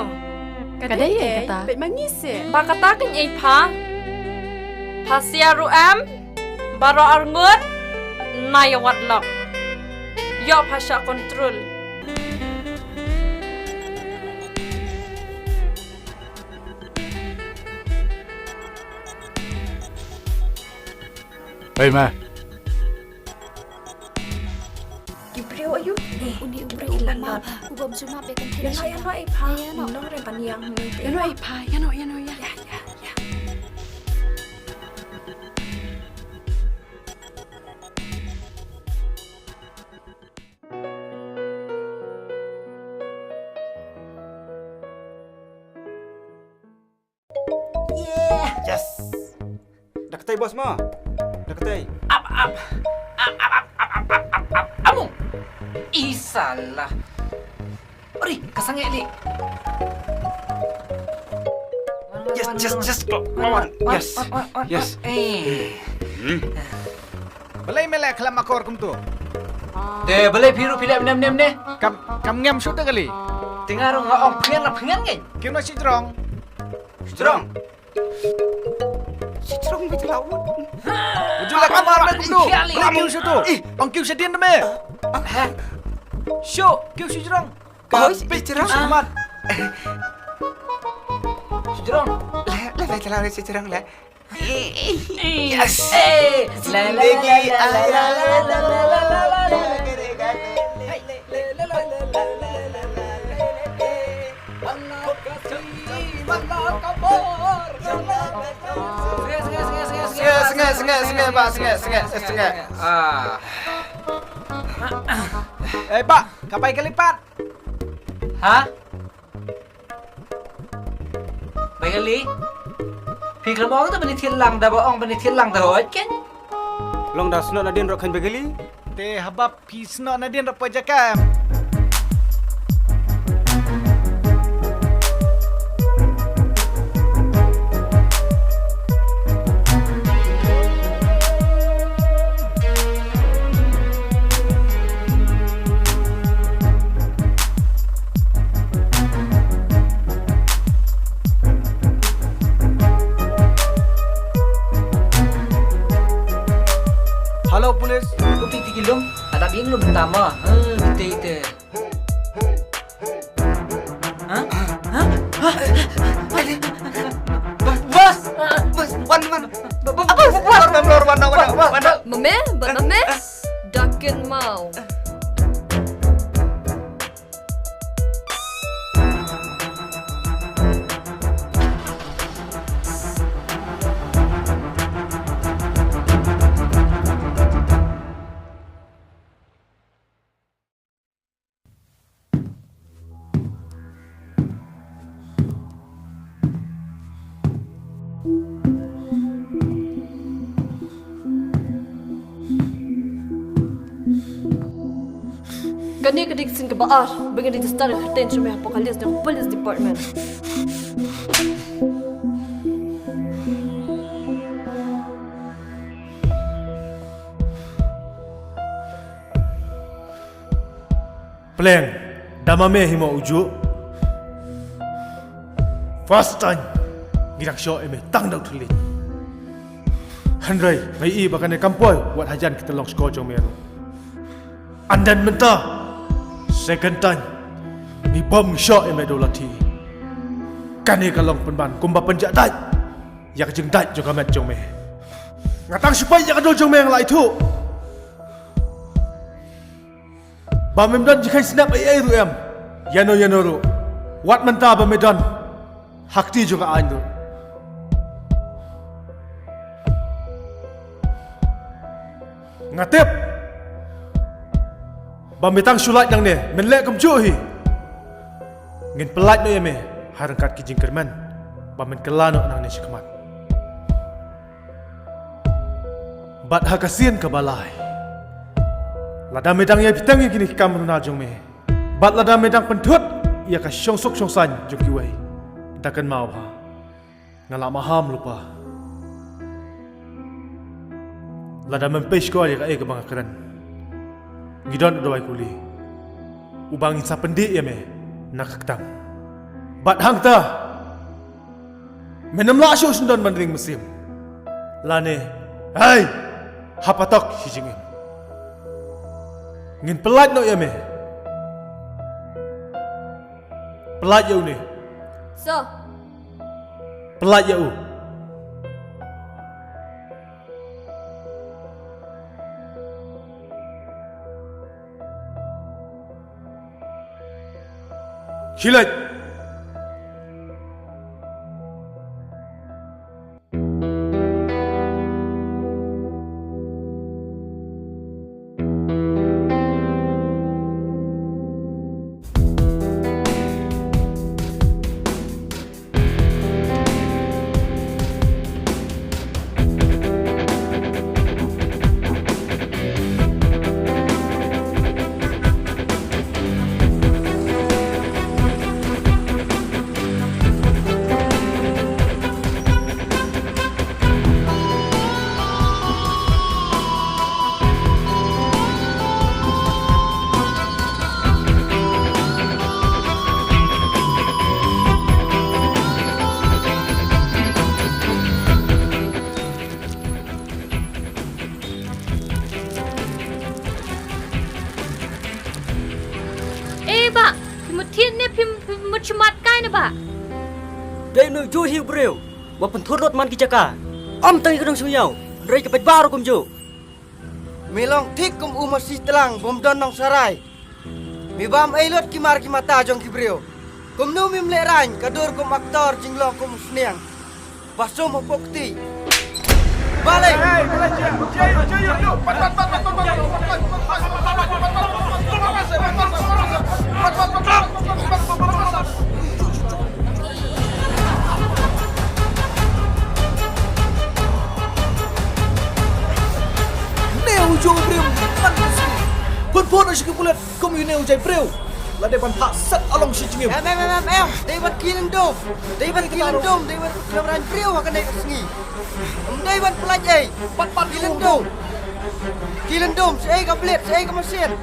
Ka dei ei kata. Peit ma ngi se. Ba kata kein ei pha. Pha Sia ruh em. Baroh arngut na ïa wad lok. Ïoh pha shah control. Hei ma. Ki briew ayu. Uni u briew u mama. U bym sumap ïa kan. Ïa no, ïa no, ei pha. Ïa no. Nong re ban ïang ni. Ïa no, ei pha. Ïa no, ïa no, ïa. Ïa, ïa, ïa. Yes. Da katei boss mo. Da katei. Ap ap. Ap ap ap ap ap ap ap ap. Amung. Isalah. Ori, ka sangeh li. Yes, yes, yes, go, go on. Yes. Yes. Eh. Hmm. Balei me leh khlem akor kumtu? Te balei phi ruh phi leh mnem mnem ne? Kam, kam ngem shuh te kali. Te nga ruh nga ong pyngen la pyngen ngi. Kim no shi jrong. Jrong. Shi jrong me jrong. Wujul la kamar me kumtu. Balei kim shuh tu? Ong kim shi din me. Shuh, kim shi jrong. Ka pit jrong. Sumat. Jrong. Le, le, le, le, jrong le. Yes. Eh, la, la, la, la. Sngewbha, sngewbha, sngewbha, bah, sngewbha, sngewbha, sngewbha. Ah. Eh, bah, ka bai ka lipat. Ha? Bai kali. Phi khlem ong te ban ïa thied lang da ba ong ban ïa thied lang da hooid kein. Long da snoh nadien ruh kein bai kali. Te haba phi snoh nadien ruh poi jaka em. Hello, police. Ko tik tik lum, ada bing lum tama. Ha, tik tik. Ha? Ha? Ha? Bos! Bos! Wan, wan! Bos! Bos! Wan, wan, wan, wan, wan, wan. Mame, ba mame? Dakin mau. Kane ka dei ka sien kaba ar ba ngi register ka kyrteng jong me hapoh ka list jong police department. Pleng, da ma me hi mo uju. First time ngi dang shoh ïa me tang da u thylliej. Hynrei nga ïohi ba kane kam poi wat hajan kita long shkor jong me ruh. And then mynta second time ngi bom ngi shoh ïa me da u lathi. Kane ka long pynban kumba pynjah dait ïa ka jingdait jong ka met jong me. Nga tang shu peit ïa ka dur jong me nga la ithuh. Ba mem don jingkheiñ snep ei ei ruh em. Ïano ïano ruh. Wat mynta ba me don ha kti jong ka aiñ ruh. Nga tip ba me tang shu lait nangne, men leh kumjuh hi. Ngin pyllait noh ïa me ha ryngkat ki jingkyrmen ba men kylla noh nangne shakhmat. Bad ha ka sien kaba lai, lada me dang ïai bteng ïa kine ki kam runa jong me, bad lada me dang pynthut ïa ka shongsuk shongsaiñ jong kiwei, da kynmaw bha, nga la maham lypa. Lada mem peit shkor ïa kaei kaba nga kren, ngi don u dawai kuli uba ngin sa pyndih ïa me na ka ktam. Bad hangta, men ym lah shuh shen don ban ring mynsiem. Lane, hei, ha patok shi jingim. Ngin pyllait noh ïa me. Pyllait ïa une. So. Pyllait ïa u. Khie leit. Eh, bah, phi mut thied ne phim, phi mut shamat kai ne, bah? Dei uno ujuh hi u briew ba pynthut lut man ki jaka. Ym tang ïa ka nong Shngew, hynrei ka paidbah ruh kumjuh. Me long thik kum u masi tlang bym don nongsarai. Me bam ei lut ki mar ki mata jong ki briew. Kumno mem lehraiñ ka dur kum actor, jinglong kum u sniang ba sum hapoh kti. Balei? Ne u jong u briew man ka sngi. Phone phone sha ki pulit kum ïa une u jait briew. La dei ban phah set along shi jingim. Em, em, em, em, em. Dei ban ki lyndum. Dei ban ki lyndum. Dei ban khlem raiñ briew ha kane ka sngi. Em dei ban pyllait ei. Pat, pat, ki lyndum. Ki lyndum. Shaei ka blade, shaei ka machine.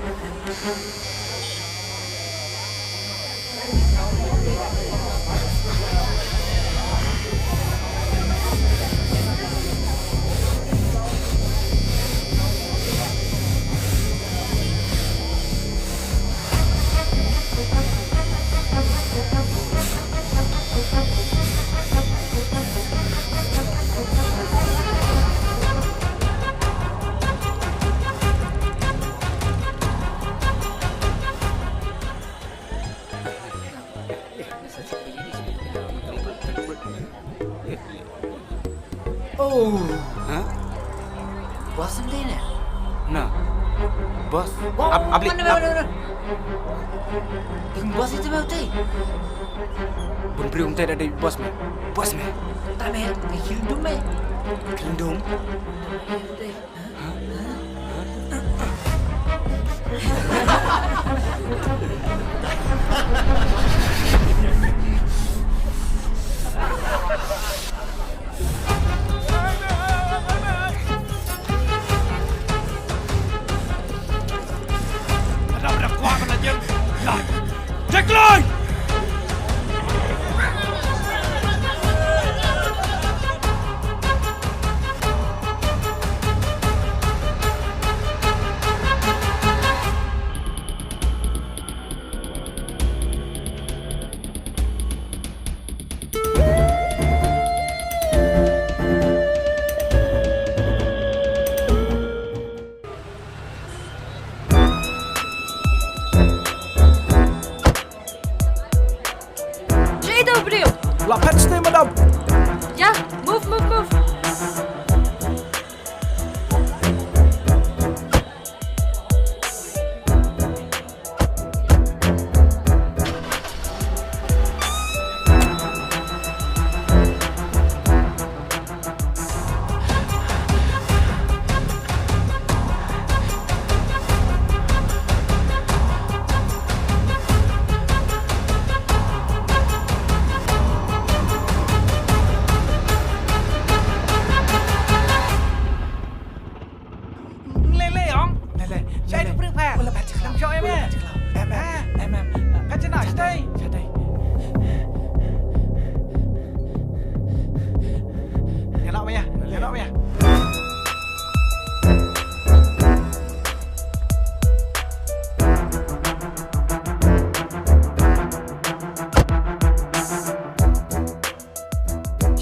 Oh. Ha? Boss em dei ne? Na. Boss. Wow, ab-, abli. Mana, mana, mana? Boss itu mau tei. Bun briew em tei da dei boss me. Boss me. Ta me, me khildum me. Khildum. Jack Lloyd! Briew. Lah phet shatei, madam. Ya, move, move, move. Lei lei ong. Lei lei. Shai tu prik pha. Ula pha chiklau. Ula pha chiklau. Em em. Em em. Pha china shatei. Shatei. Ngelak maya. Ngelak maya.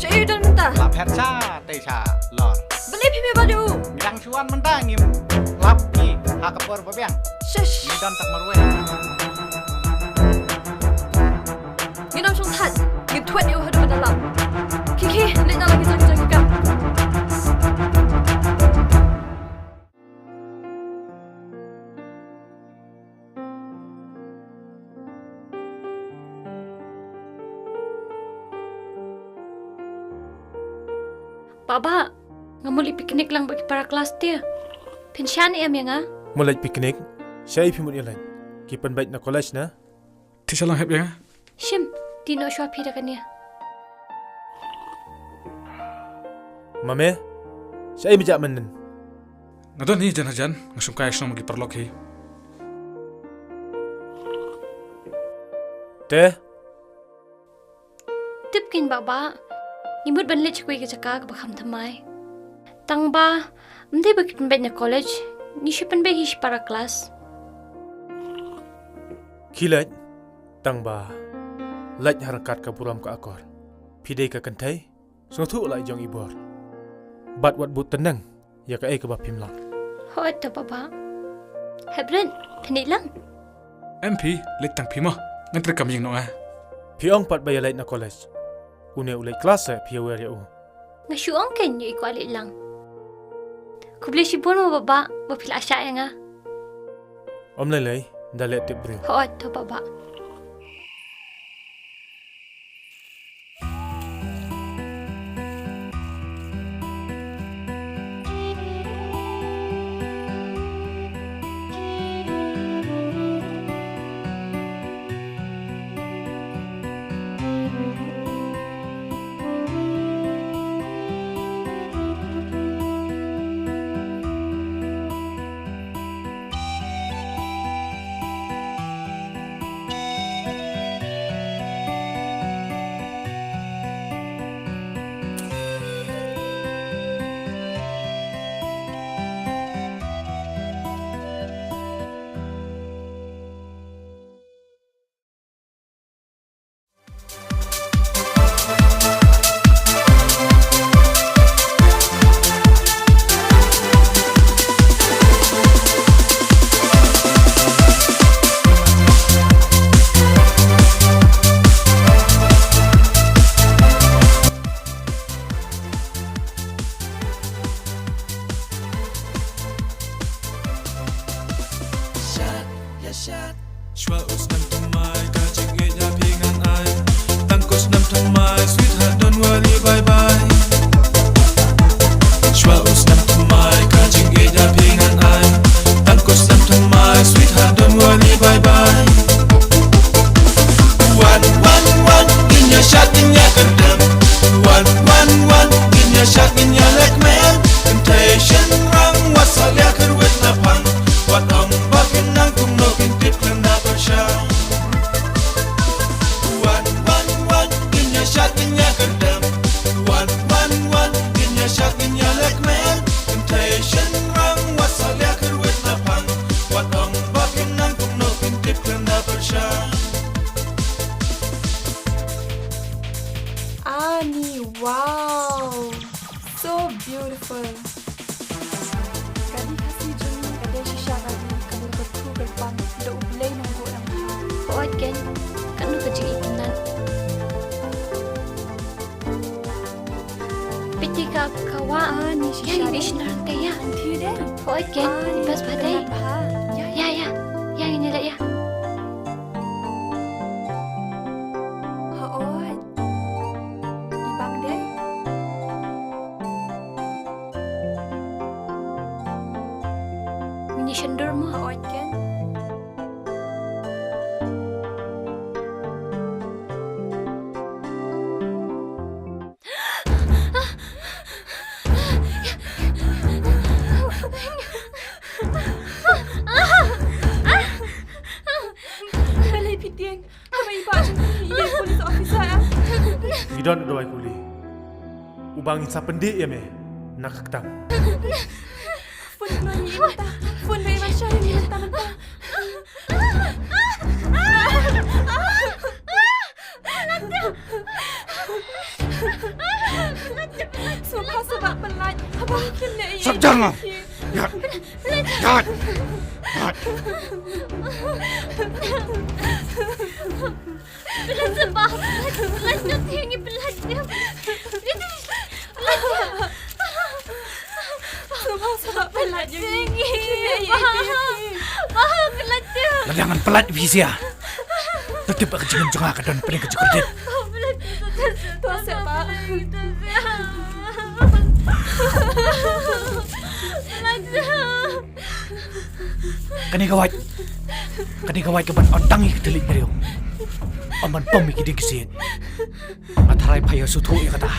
Sha ïa u don mynta. Lap het sha, tei sha, lor. Balei phim ïa bad ïa u? Ngi dang shu wan mynta ngim lap ki ha ka por ba biang. Shush. Ngi don tak marwei. Ngin ym shong thait. Ngin thwet ïa u haduh ba da lap. Khie khie, leit na la ki jong ki jong ki kam. Bah bah, nga mut leit picnic lang bad ki para klas te. Phin shah ne em ïa nga? Mut leit picnic? Shaei phi mut ïa leit? Ki pynbeit na college na. Te sha lang hep ïa nga. Shim, ti noh shuwa phi da kane. Mame, shaei mjah mynnin? Nga don hi jan hajan, nga shongkai shnong ma ki paralok hi. Te? Tip kein bah bah, ngi mut ban leit sha kawei ka jaka kaba kham thymmai. Tang ba, ym dei ba ki pynbeit na college, ngi shu pynbeit hi sha para klas. Khie leit, tang ba, leit ha ryngkat ka burom ka akor. Phi dei ka kynthei, sngewthuh la i jong i bor. Bad wat bud tyneng ïa kaei kaba phim lah. Hooid to bah bah. Hep rit, phin ïaid lang? Em phi, leit tang phi mo. Ngan trei kam ïing noh nga. Phi ong pat ba ïa leit na college. Une u leit klas eh, phi ïawer ïa u. Nga shu ong kein ïa i kwah leit lang. Khublei shibun mo bah bah, ba phi la shah ïa nga. Ym lei lei, da leh tip briew. Hooid to bah bah. Shut, ya shut. Shuwa u snem thymmai ka jingïeit ïa phi ngan ai. Tang kut snem thymmai, sweetheart, don't worry, bye bye. Shuwa u snem thymmai ka jingïeit ïa phi ngan ai. Tang kut snem thymmai, sweetheart, don't worry, bye bye. Wan wan wan, ngin ïa shad ngin ïa kyndem. Wan wan wan, ngin ïa shad ngin ïa lekmen. Kynthei shynrang wat sa liah kyrwit na phang. Wat ong ba kin nang kumno kin tip khlem da pyrshang. Wan wan wan, ngin ïa shad ngin ïa kyndem. Wan wan wan, ngin ïa shad ngin ïa lekmen. Kynthei shynrang wat sa liah kyrwit na phang. Wat ong ba kin nang kumno kin tip khlem da pyrshang. Ani, wow. So beautiful. Ka dei Khasi jong ngi, ka dei shisha ka dei, ka dei ka pyrthei ka pang, da U Blei nongbuh nongthaw. Hooid kein, katno ka jingitynnat. Ka wah. Ah, ni shisha. Ïa, ni shisha te ïa. Hooid ken, bas ba dei. Ïa, ïa. Ïa, ngin ïa leh ïa. Hooid. I bang dei. Ngin ïa shon dur mo. Hooid ken. Balei phi tieng? Haba i bah jong phi i dei police officer, eh? Ngi don u dawai kuli uba ngin sa pyndih ïa me na ka ktam. Phone ba i mynta. Phone ba i mynta, mynta, mynta. Sngewbha sngewbha pyllait. Haba kim ne i. Sop jar ma. Ïa. Ïa. Ïa. Pyllait sngewbha. Pyllait sngewbha. Pyllait sngewbha. Sngewbha sngewbha pyllait ïa ngi. Pyllait ïa ngi. Bah, pyllait ïa. Lada ngan pyllait ïa phi sha. Te tip ba ka jingim jong nga ka don pdeng ka jingkordit. Pyllait ïa. To sngewbha. Pyllait ïa. Kane ka wait. Kane ka wait kaban ot tang ïa ka thylliej briew. Ym ban pom ïa ki dieng ki siej. Nga tharai pha ïa sngewthuh ïa kata.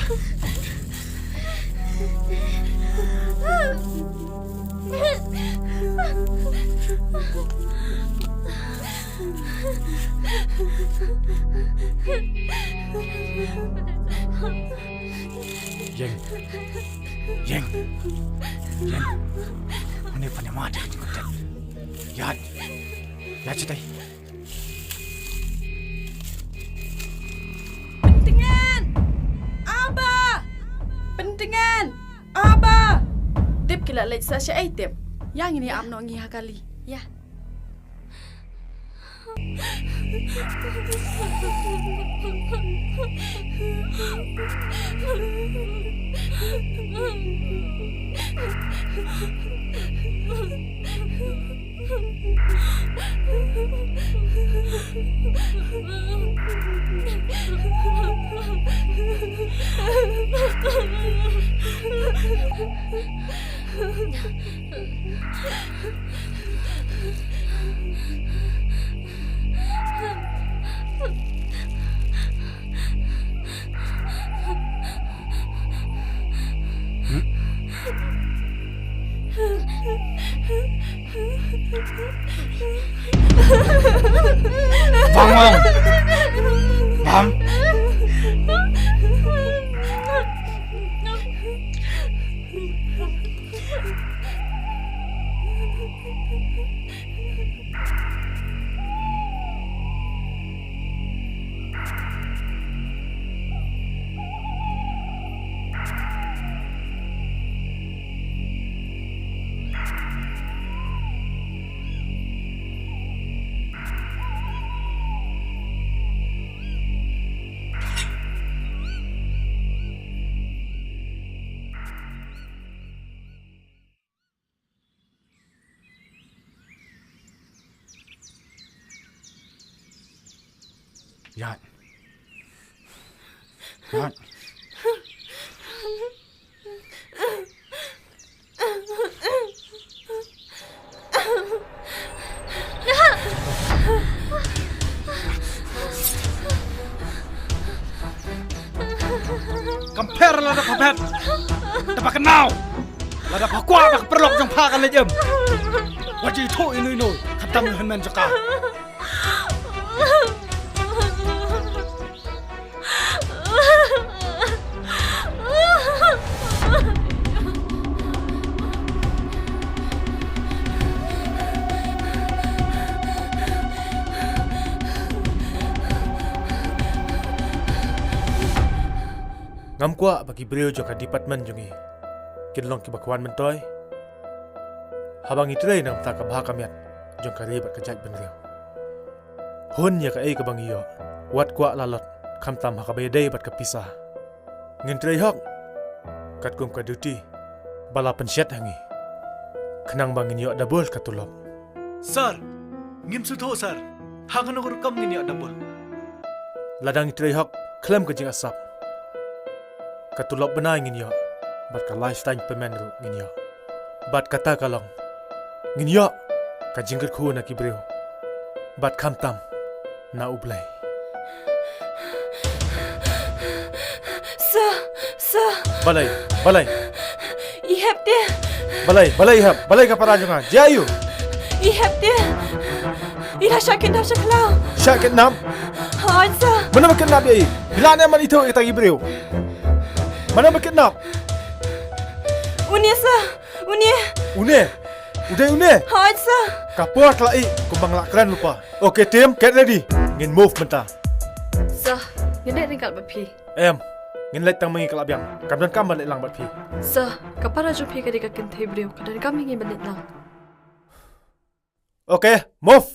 Ïeng. Ïeng. Ïeng. Hangne phan ïa ma te ka jingkordit. Ïaid. Ïaid shatai. Pyntngen! Aba! Pyntngen! Aba! Tip ki la leit sa shaei tip. Ïa ngin ïa ap noh ngi ha kali. Ïa. Bang, bang. Bang. Ïaid. Ïaid. Kam pher lada pha bet. Te ba kynmaw. Lada pha kwah ba ka paralok jong pha kan leit im. Wat ju ithuh ino ino. Khamtam ïa u hynmen jong ka. Ngam kwah ba ki briew jong ka department jong ngi kin long kiba kwah myntoi. Haba ngi trei na ka bynta ka bha ka miat jong ka ri bad ka jaitbynriew. Hun ïa kaei kaba ngi ïoh, wat kwah lalot, khamtam ha kaba ïadei bad ka pisa. Ngin trei hok, katkum ka duty ba la pynshet ha ngi, khnang ba ngin ïoh double ka tulop. Sir, ngim sngewthuh sir, ha kano ka rukom ngin ïoh double? Lada ngi trei hok khlem ka jingasap, ka tulop bnai ngin ïoh, bad ka lifetime payment ruh ngin ïoh. Bad kata ka long, ngin ïoh ka jingkyrkhu na ki briew, bad khamtam na U Blei. Sir, sir. Balei, balei? I hep te. Balei, balei i hep, balei ka para jong nga? Jia aiu? I hep te. I la shah kidnap sha khlaw. Shah kidnap? Hooid sir. Mano ba kidnap ïa i? Phi la ne man i thoh ïa kita ki briew? Mano ba kidnap? Une sir. Une. Une? U dei une? Hooid sir. Ka por ka la ih kumba nga la kren lypa. Okay team, get ready. Ngin move mynta. Sir, ngin leit ryngkat bad phi. Em, ngin leit tang ma ngi ka la biang. Kam donkam ban leit lang bad phi. Sir, ka para jong phi ka dei ka kynthei briew, ka donkam ma ngi ban leit lang. Okay, move.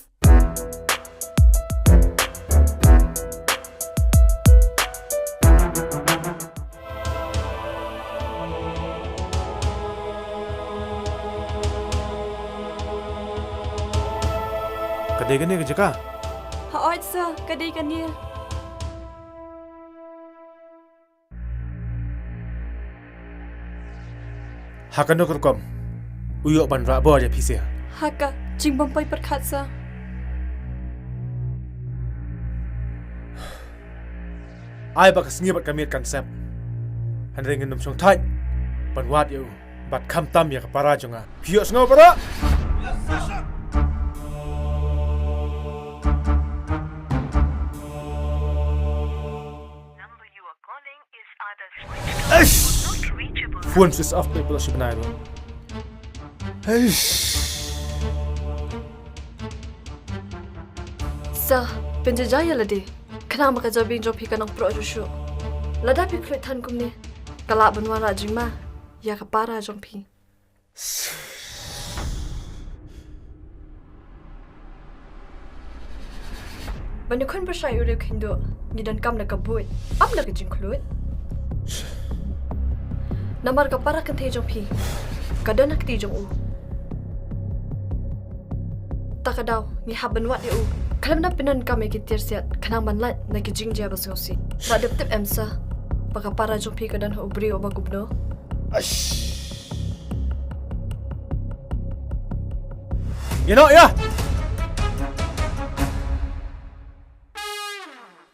Ka dei kane ka jaka? Hooid sir, ka dei kane. Ha kano ka rukom u ïoh ban rah bor ïa phi sir? Ha ka jingbym poi pyrkhat sir. Ai ba ka sngi bad ka miet kan sep, hynrei ngin ym shong thait ban wad ïa u bad khamtam ïa ka para jong nga. Phi ïohsngew para? Number you are calling is either switched off or not reachable. Phone switch off peit ba la shu bnai ruh. Eish. Sir, pynjynjar ïa lade. Khnang ba ka jabieng jong phi kan nang proh shuh shuh. Lada phi khlem than kumne, ka lah ban wanrah jingma ïa ka para jong phi. Ban ïakhun pyrshah ïa u riewkhynduh, ngi donkam da ka buit, ym da ka jingkhluit. Namar ka para kynthei jong phi ka don ha kti jong u. Ta ka daw ngi hap ban wad ïa u, khlem da pyndonkam ïa ki tiar siat khnang ban lait na ki jingjia ba sngewsih. Lada tip em sir ba ka para jong phi ka don ha u briew uba kumno. Aish. Ïa noh ïa.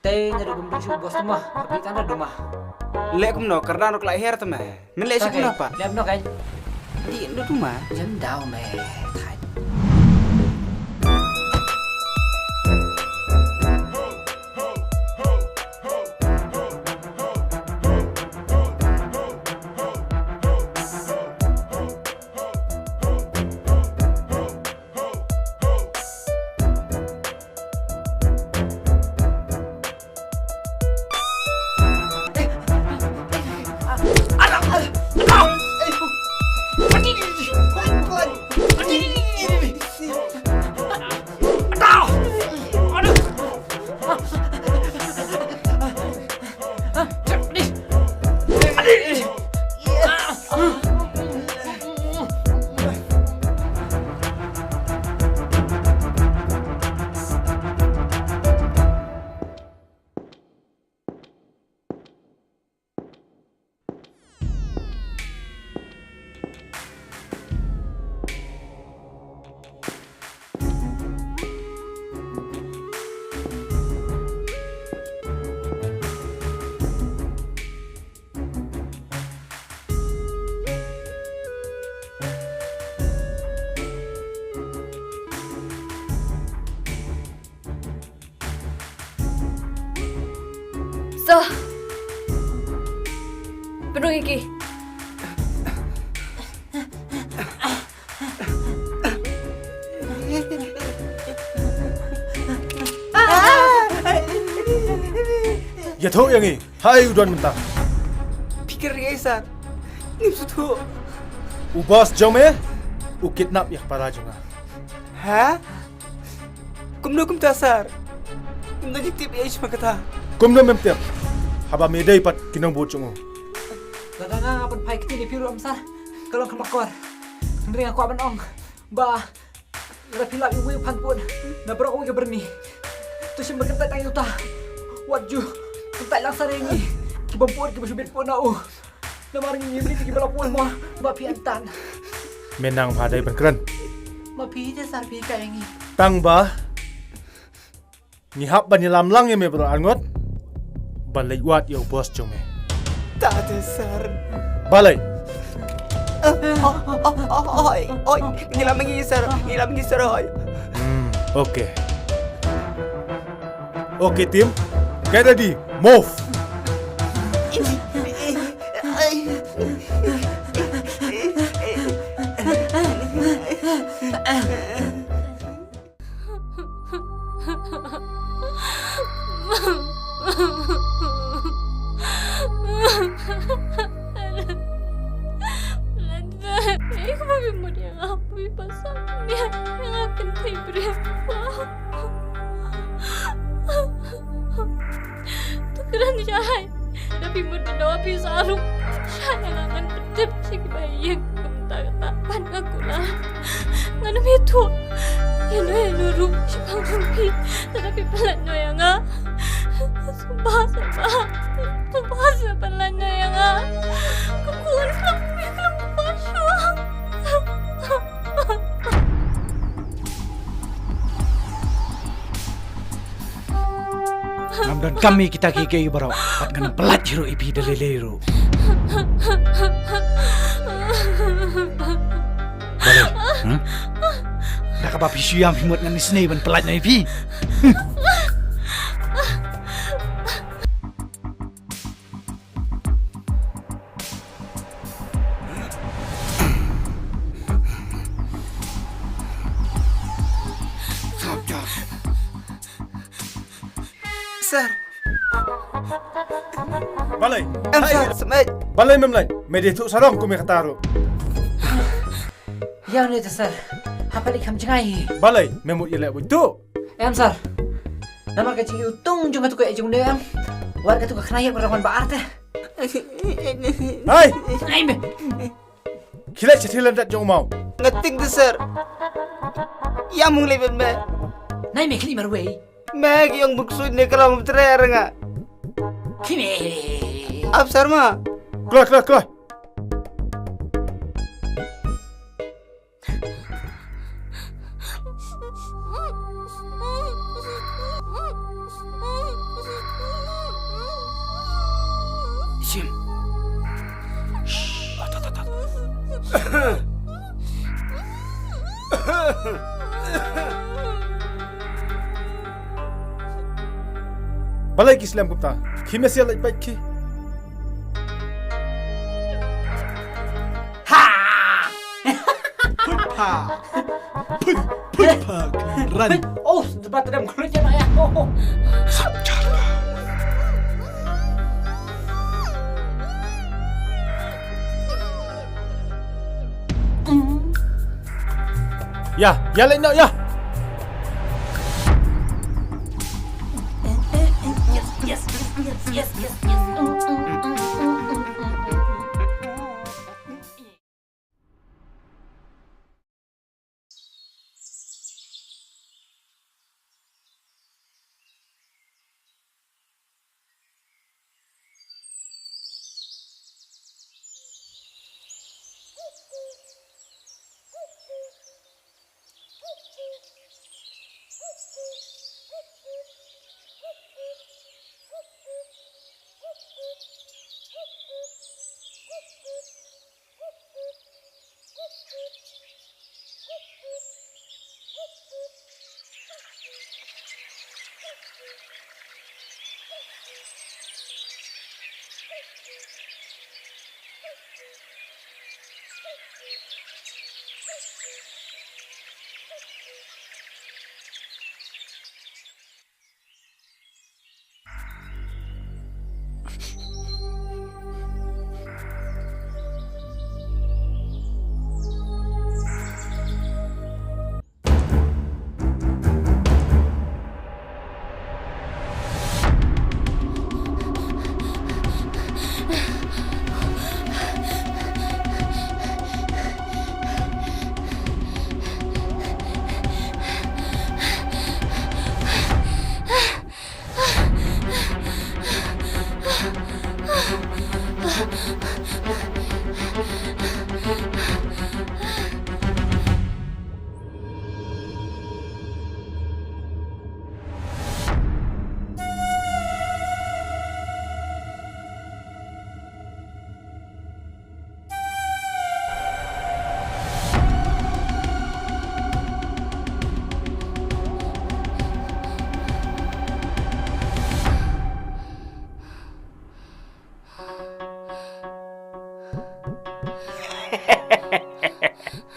Te nga dei bym dei shuh bos tu ma, ha phi tang da duma. Leh kumno, kyrdan ruh ka la her te me. Men leh shuh kumno pat? Leh kumno kan? Dei da duma. Jan daw me. Thait. Sir. Pynrung ïa ki. Ïathuh ïa ngi. Haei u don mynta? Phi kren ïa i sir. Ngim sngewthuh. U boss jong me u kidnap ïa ka para jong nga. Ha? Kumno kumta sir? Kumno ngi tip ïa i sha kata? Kumno mem tip? Haba me dei pat ki nongbud jong u. Lada nga nga pynphai ktien ïa phi ruh em sir, ka long kaba kor. Hynrei nga kwah ban ong ba lada phi lap ïa uwei u phanpud na baroh kawei ka byrni, to shim ban kyntait tang ïa uta. Wat ju kyntait lang sir ïa ngi ki bym pud, ki ba shu bit pud na u. Namar ngi ïa ngi ki ba la pud mo ba phi antan. Me nang pha dei ban kren. Ma phi te sir phi ka ïa ngi. Tang ba ngi hap ban ïalam lang ïa me baroh arngut ban leit wad ïa u boss jong me. Ta te sir. Balei? Oi, oi, ngi lam ngi sir, ngi lam ngi sir oi. Hmm, okay. Okay team, get ready, move. To kren shai. Da phi mut da phi sa ruh. Shai nga ngan pyntip sha kiba ïeng kumta kata. Ban nga kular. Ngan ym ïathuh ïano ïano ruh shaphang jong phi. Lada phi pynlait noh ïa nga. Sngewbha, sngewbha. Sngewbha sa pynlait noh ïa nga. Ka khun ka khun ka khun. Ngam donkam ïa kita kiei kiei baroh. Bad ngan ym pynlait hi ruh ïa phi da lei lei ruh. Balei? Hmm? Da kaba phi shu ïam phi mut ngan isynei ban pynlait noh ïa phi. Sir. Balei? Em, hai, sir, smet. Balei mem lait? Me dei thuh sarong kum ïa kata ruh. Ïa une te sir. Haba leit kham jngai hi. Balei? Me mut ïaleh buit thuh. Em sir. Namar ka jingïutung jong katu ka jong ne em. Wat katu ka khynnah ïa ka rangwan ba ar te. Hai! Ai me. Khie leit sha thailand dat jong u maw. Nga tieng te sir. Ïa mung leit bad me. Nai me khlieh marwei. Me ki ong buksuid ne ka long tre ar nga. Khlieh me. Ap sir ma. Kloi, kloi, kloi. Shim. Shh. At, at, at, at. Balei ki slem kumta? Ki me sia lait bait ki. Ha! Phut pha. Phut, phut pha, kan ran. Oh, debat dem kru je ya. Oh. Sap jar. Ya, ya leh no ya. Yes, yes, yes, yes, yes, yes.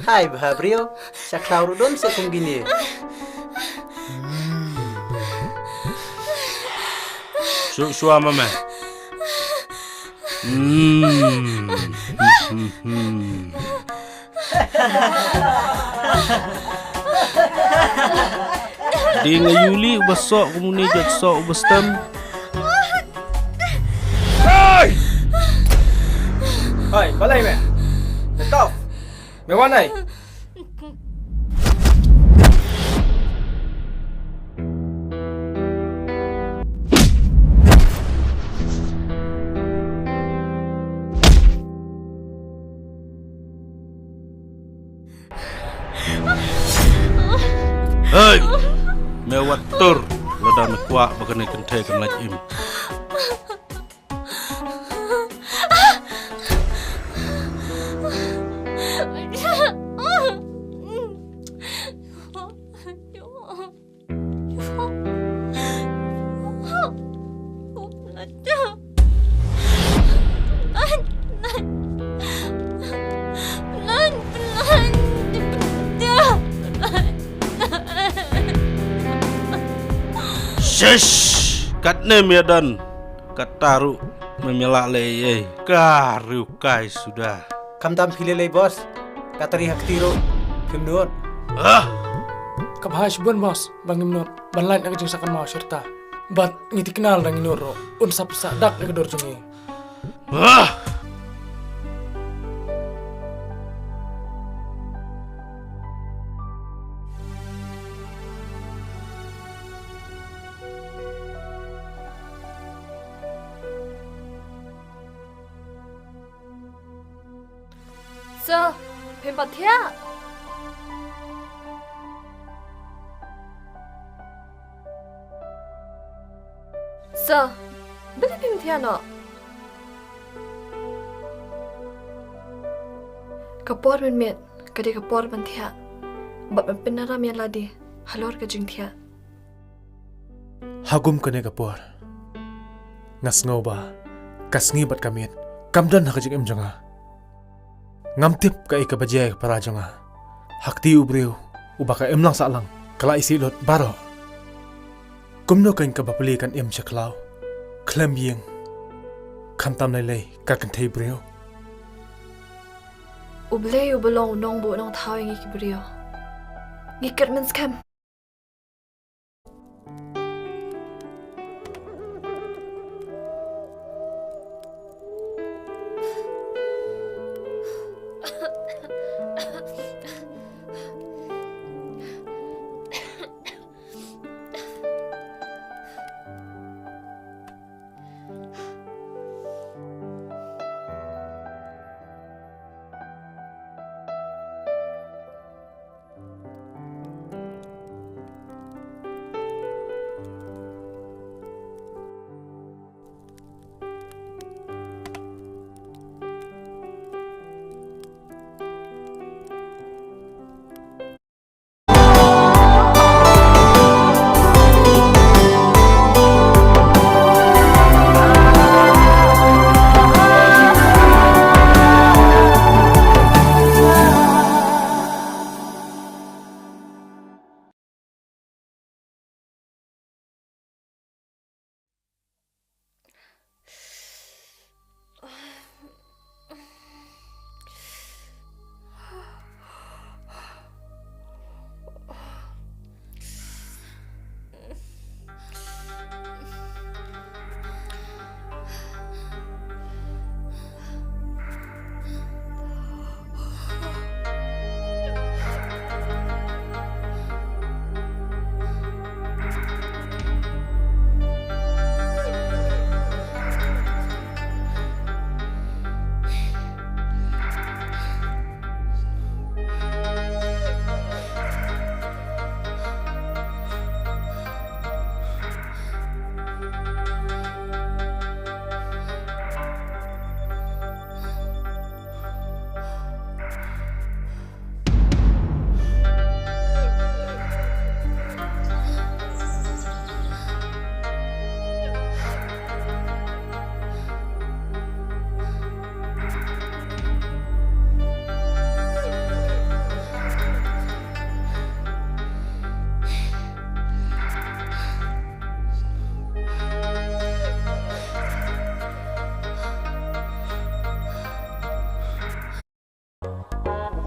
Hai bha briew, sha khlaw ruh don se kum kine. Suk sua ma me. Hmm. Ding ayu li uba sok kumuni jot sok uba stem. Hai! Hai, balai me. Stop. Me wan ai. Hei! Me wat tur lada me kwah ba kane kynthei kan lait im. Shish! Katne me don. Kata ruh me lah leh ei ei. Ka riewkai suda. Kam dam phi lei lei boss. Kata ri ha kti ruh phim nud. Ah! Ka bha shibun boss ba ngim nud ban lait na ka jingsakan maw shirta. Bad ngi thikna lada ngi nud ruh un sa pynsah dak da ka dur jong ngi. Ah! Sir, phim pat thiah? Sir, balei phim thiah noh? Ka por mynmiet ka dei ka por ban thiah bad ban pynram ïa lade halor ka jingthiah. Ha kum kane ka por nga sngew ba ka sngi bad ka miet kam don ha ka jingim jong nga. Ngam tip kaei kaba jia ïa ka para jong nga. Ha kti u briew uba ka imlang sahlang ka la isih lut baroh. Kumno kein kaba pli kan im sha khlaw khlem ïing, khamtam lei lei ka kynthei briew. U Blei uba long u nongbuh nongthaw ïa ngi ki briew. Ngi kyrmen skhem.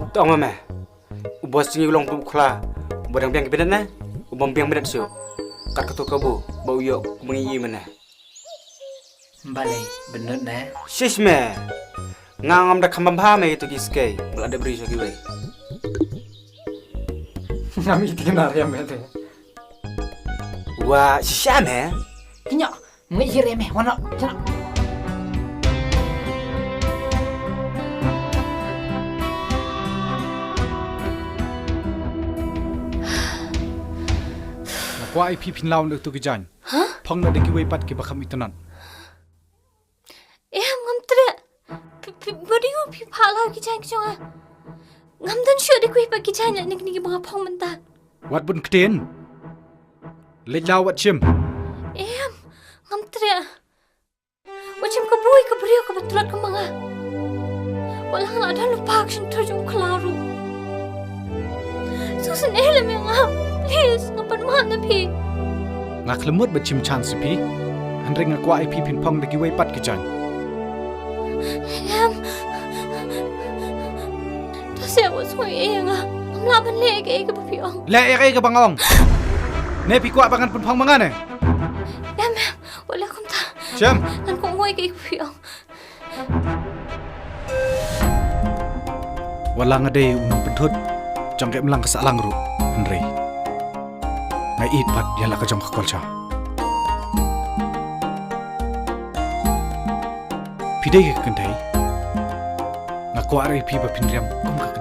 To ong ma me. U boss jong ngi u long utu u khla uba dang biang ki bnat ne, u bym biang bnat shuh. Kat katu kabu ba u ïoh kumba ngi ïohi mynne. Balei bnat ne? Shish me. Nga ngam da kham bam bha me itu ki skei ba la dep ri sha kiwei. Ngam ïohi te na riam me te. Wa shisha me. Kynnoh. Ngi ïa re me wan noh. Kynnoh. Nga kwah ïa phi phin law na utu ki jaiñ. Hah? Phong na da kiwei pat kiba kham itynnad. Em, ngam treh. Phi, phi, ba dei u phi phah law ki jaiñ ki jong nga. Ngam don shuh da kiwei pat ki jaiñ lane kine kiba nga phong mynta. Wat bun ktien. Leit law wat shim. Em, ngam treh. Wat shim ka bui ka briew kaba tlot ka ma nga. Wat la nga la don lypa ka shyntur jong u khla ruh. Sngewsynei lem ïa nga. Please, nga pan map na phi. Nga khlem mut ban shim chance ïa phi. Hynrei nga kwah ïa phi phin phong da kiwei pat ki jaiñ. Em. To seh wat sngew ïa nga. Ngam lah ban leh kaei kaba phi ong. Leh ïa kaei kaba nga ong. Ne phi kwah ba ngan pynphong ma nga ne? Em, em. Wat leh kumta. Shem. Ngan kohnguh ïa kaei kaba phi ong. Wat la nga dei u nongpynthut jong ka imlang ka sahlang ruh, hynrei nga ïeit pat ïa la ka jong ka culture. Phi dei ka kynthei, nga kwah ruh ïa phi ba phin riam kum ka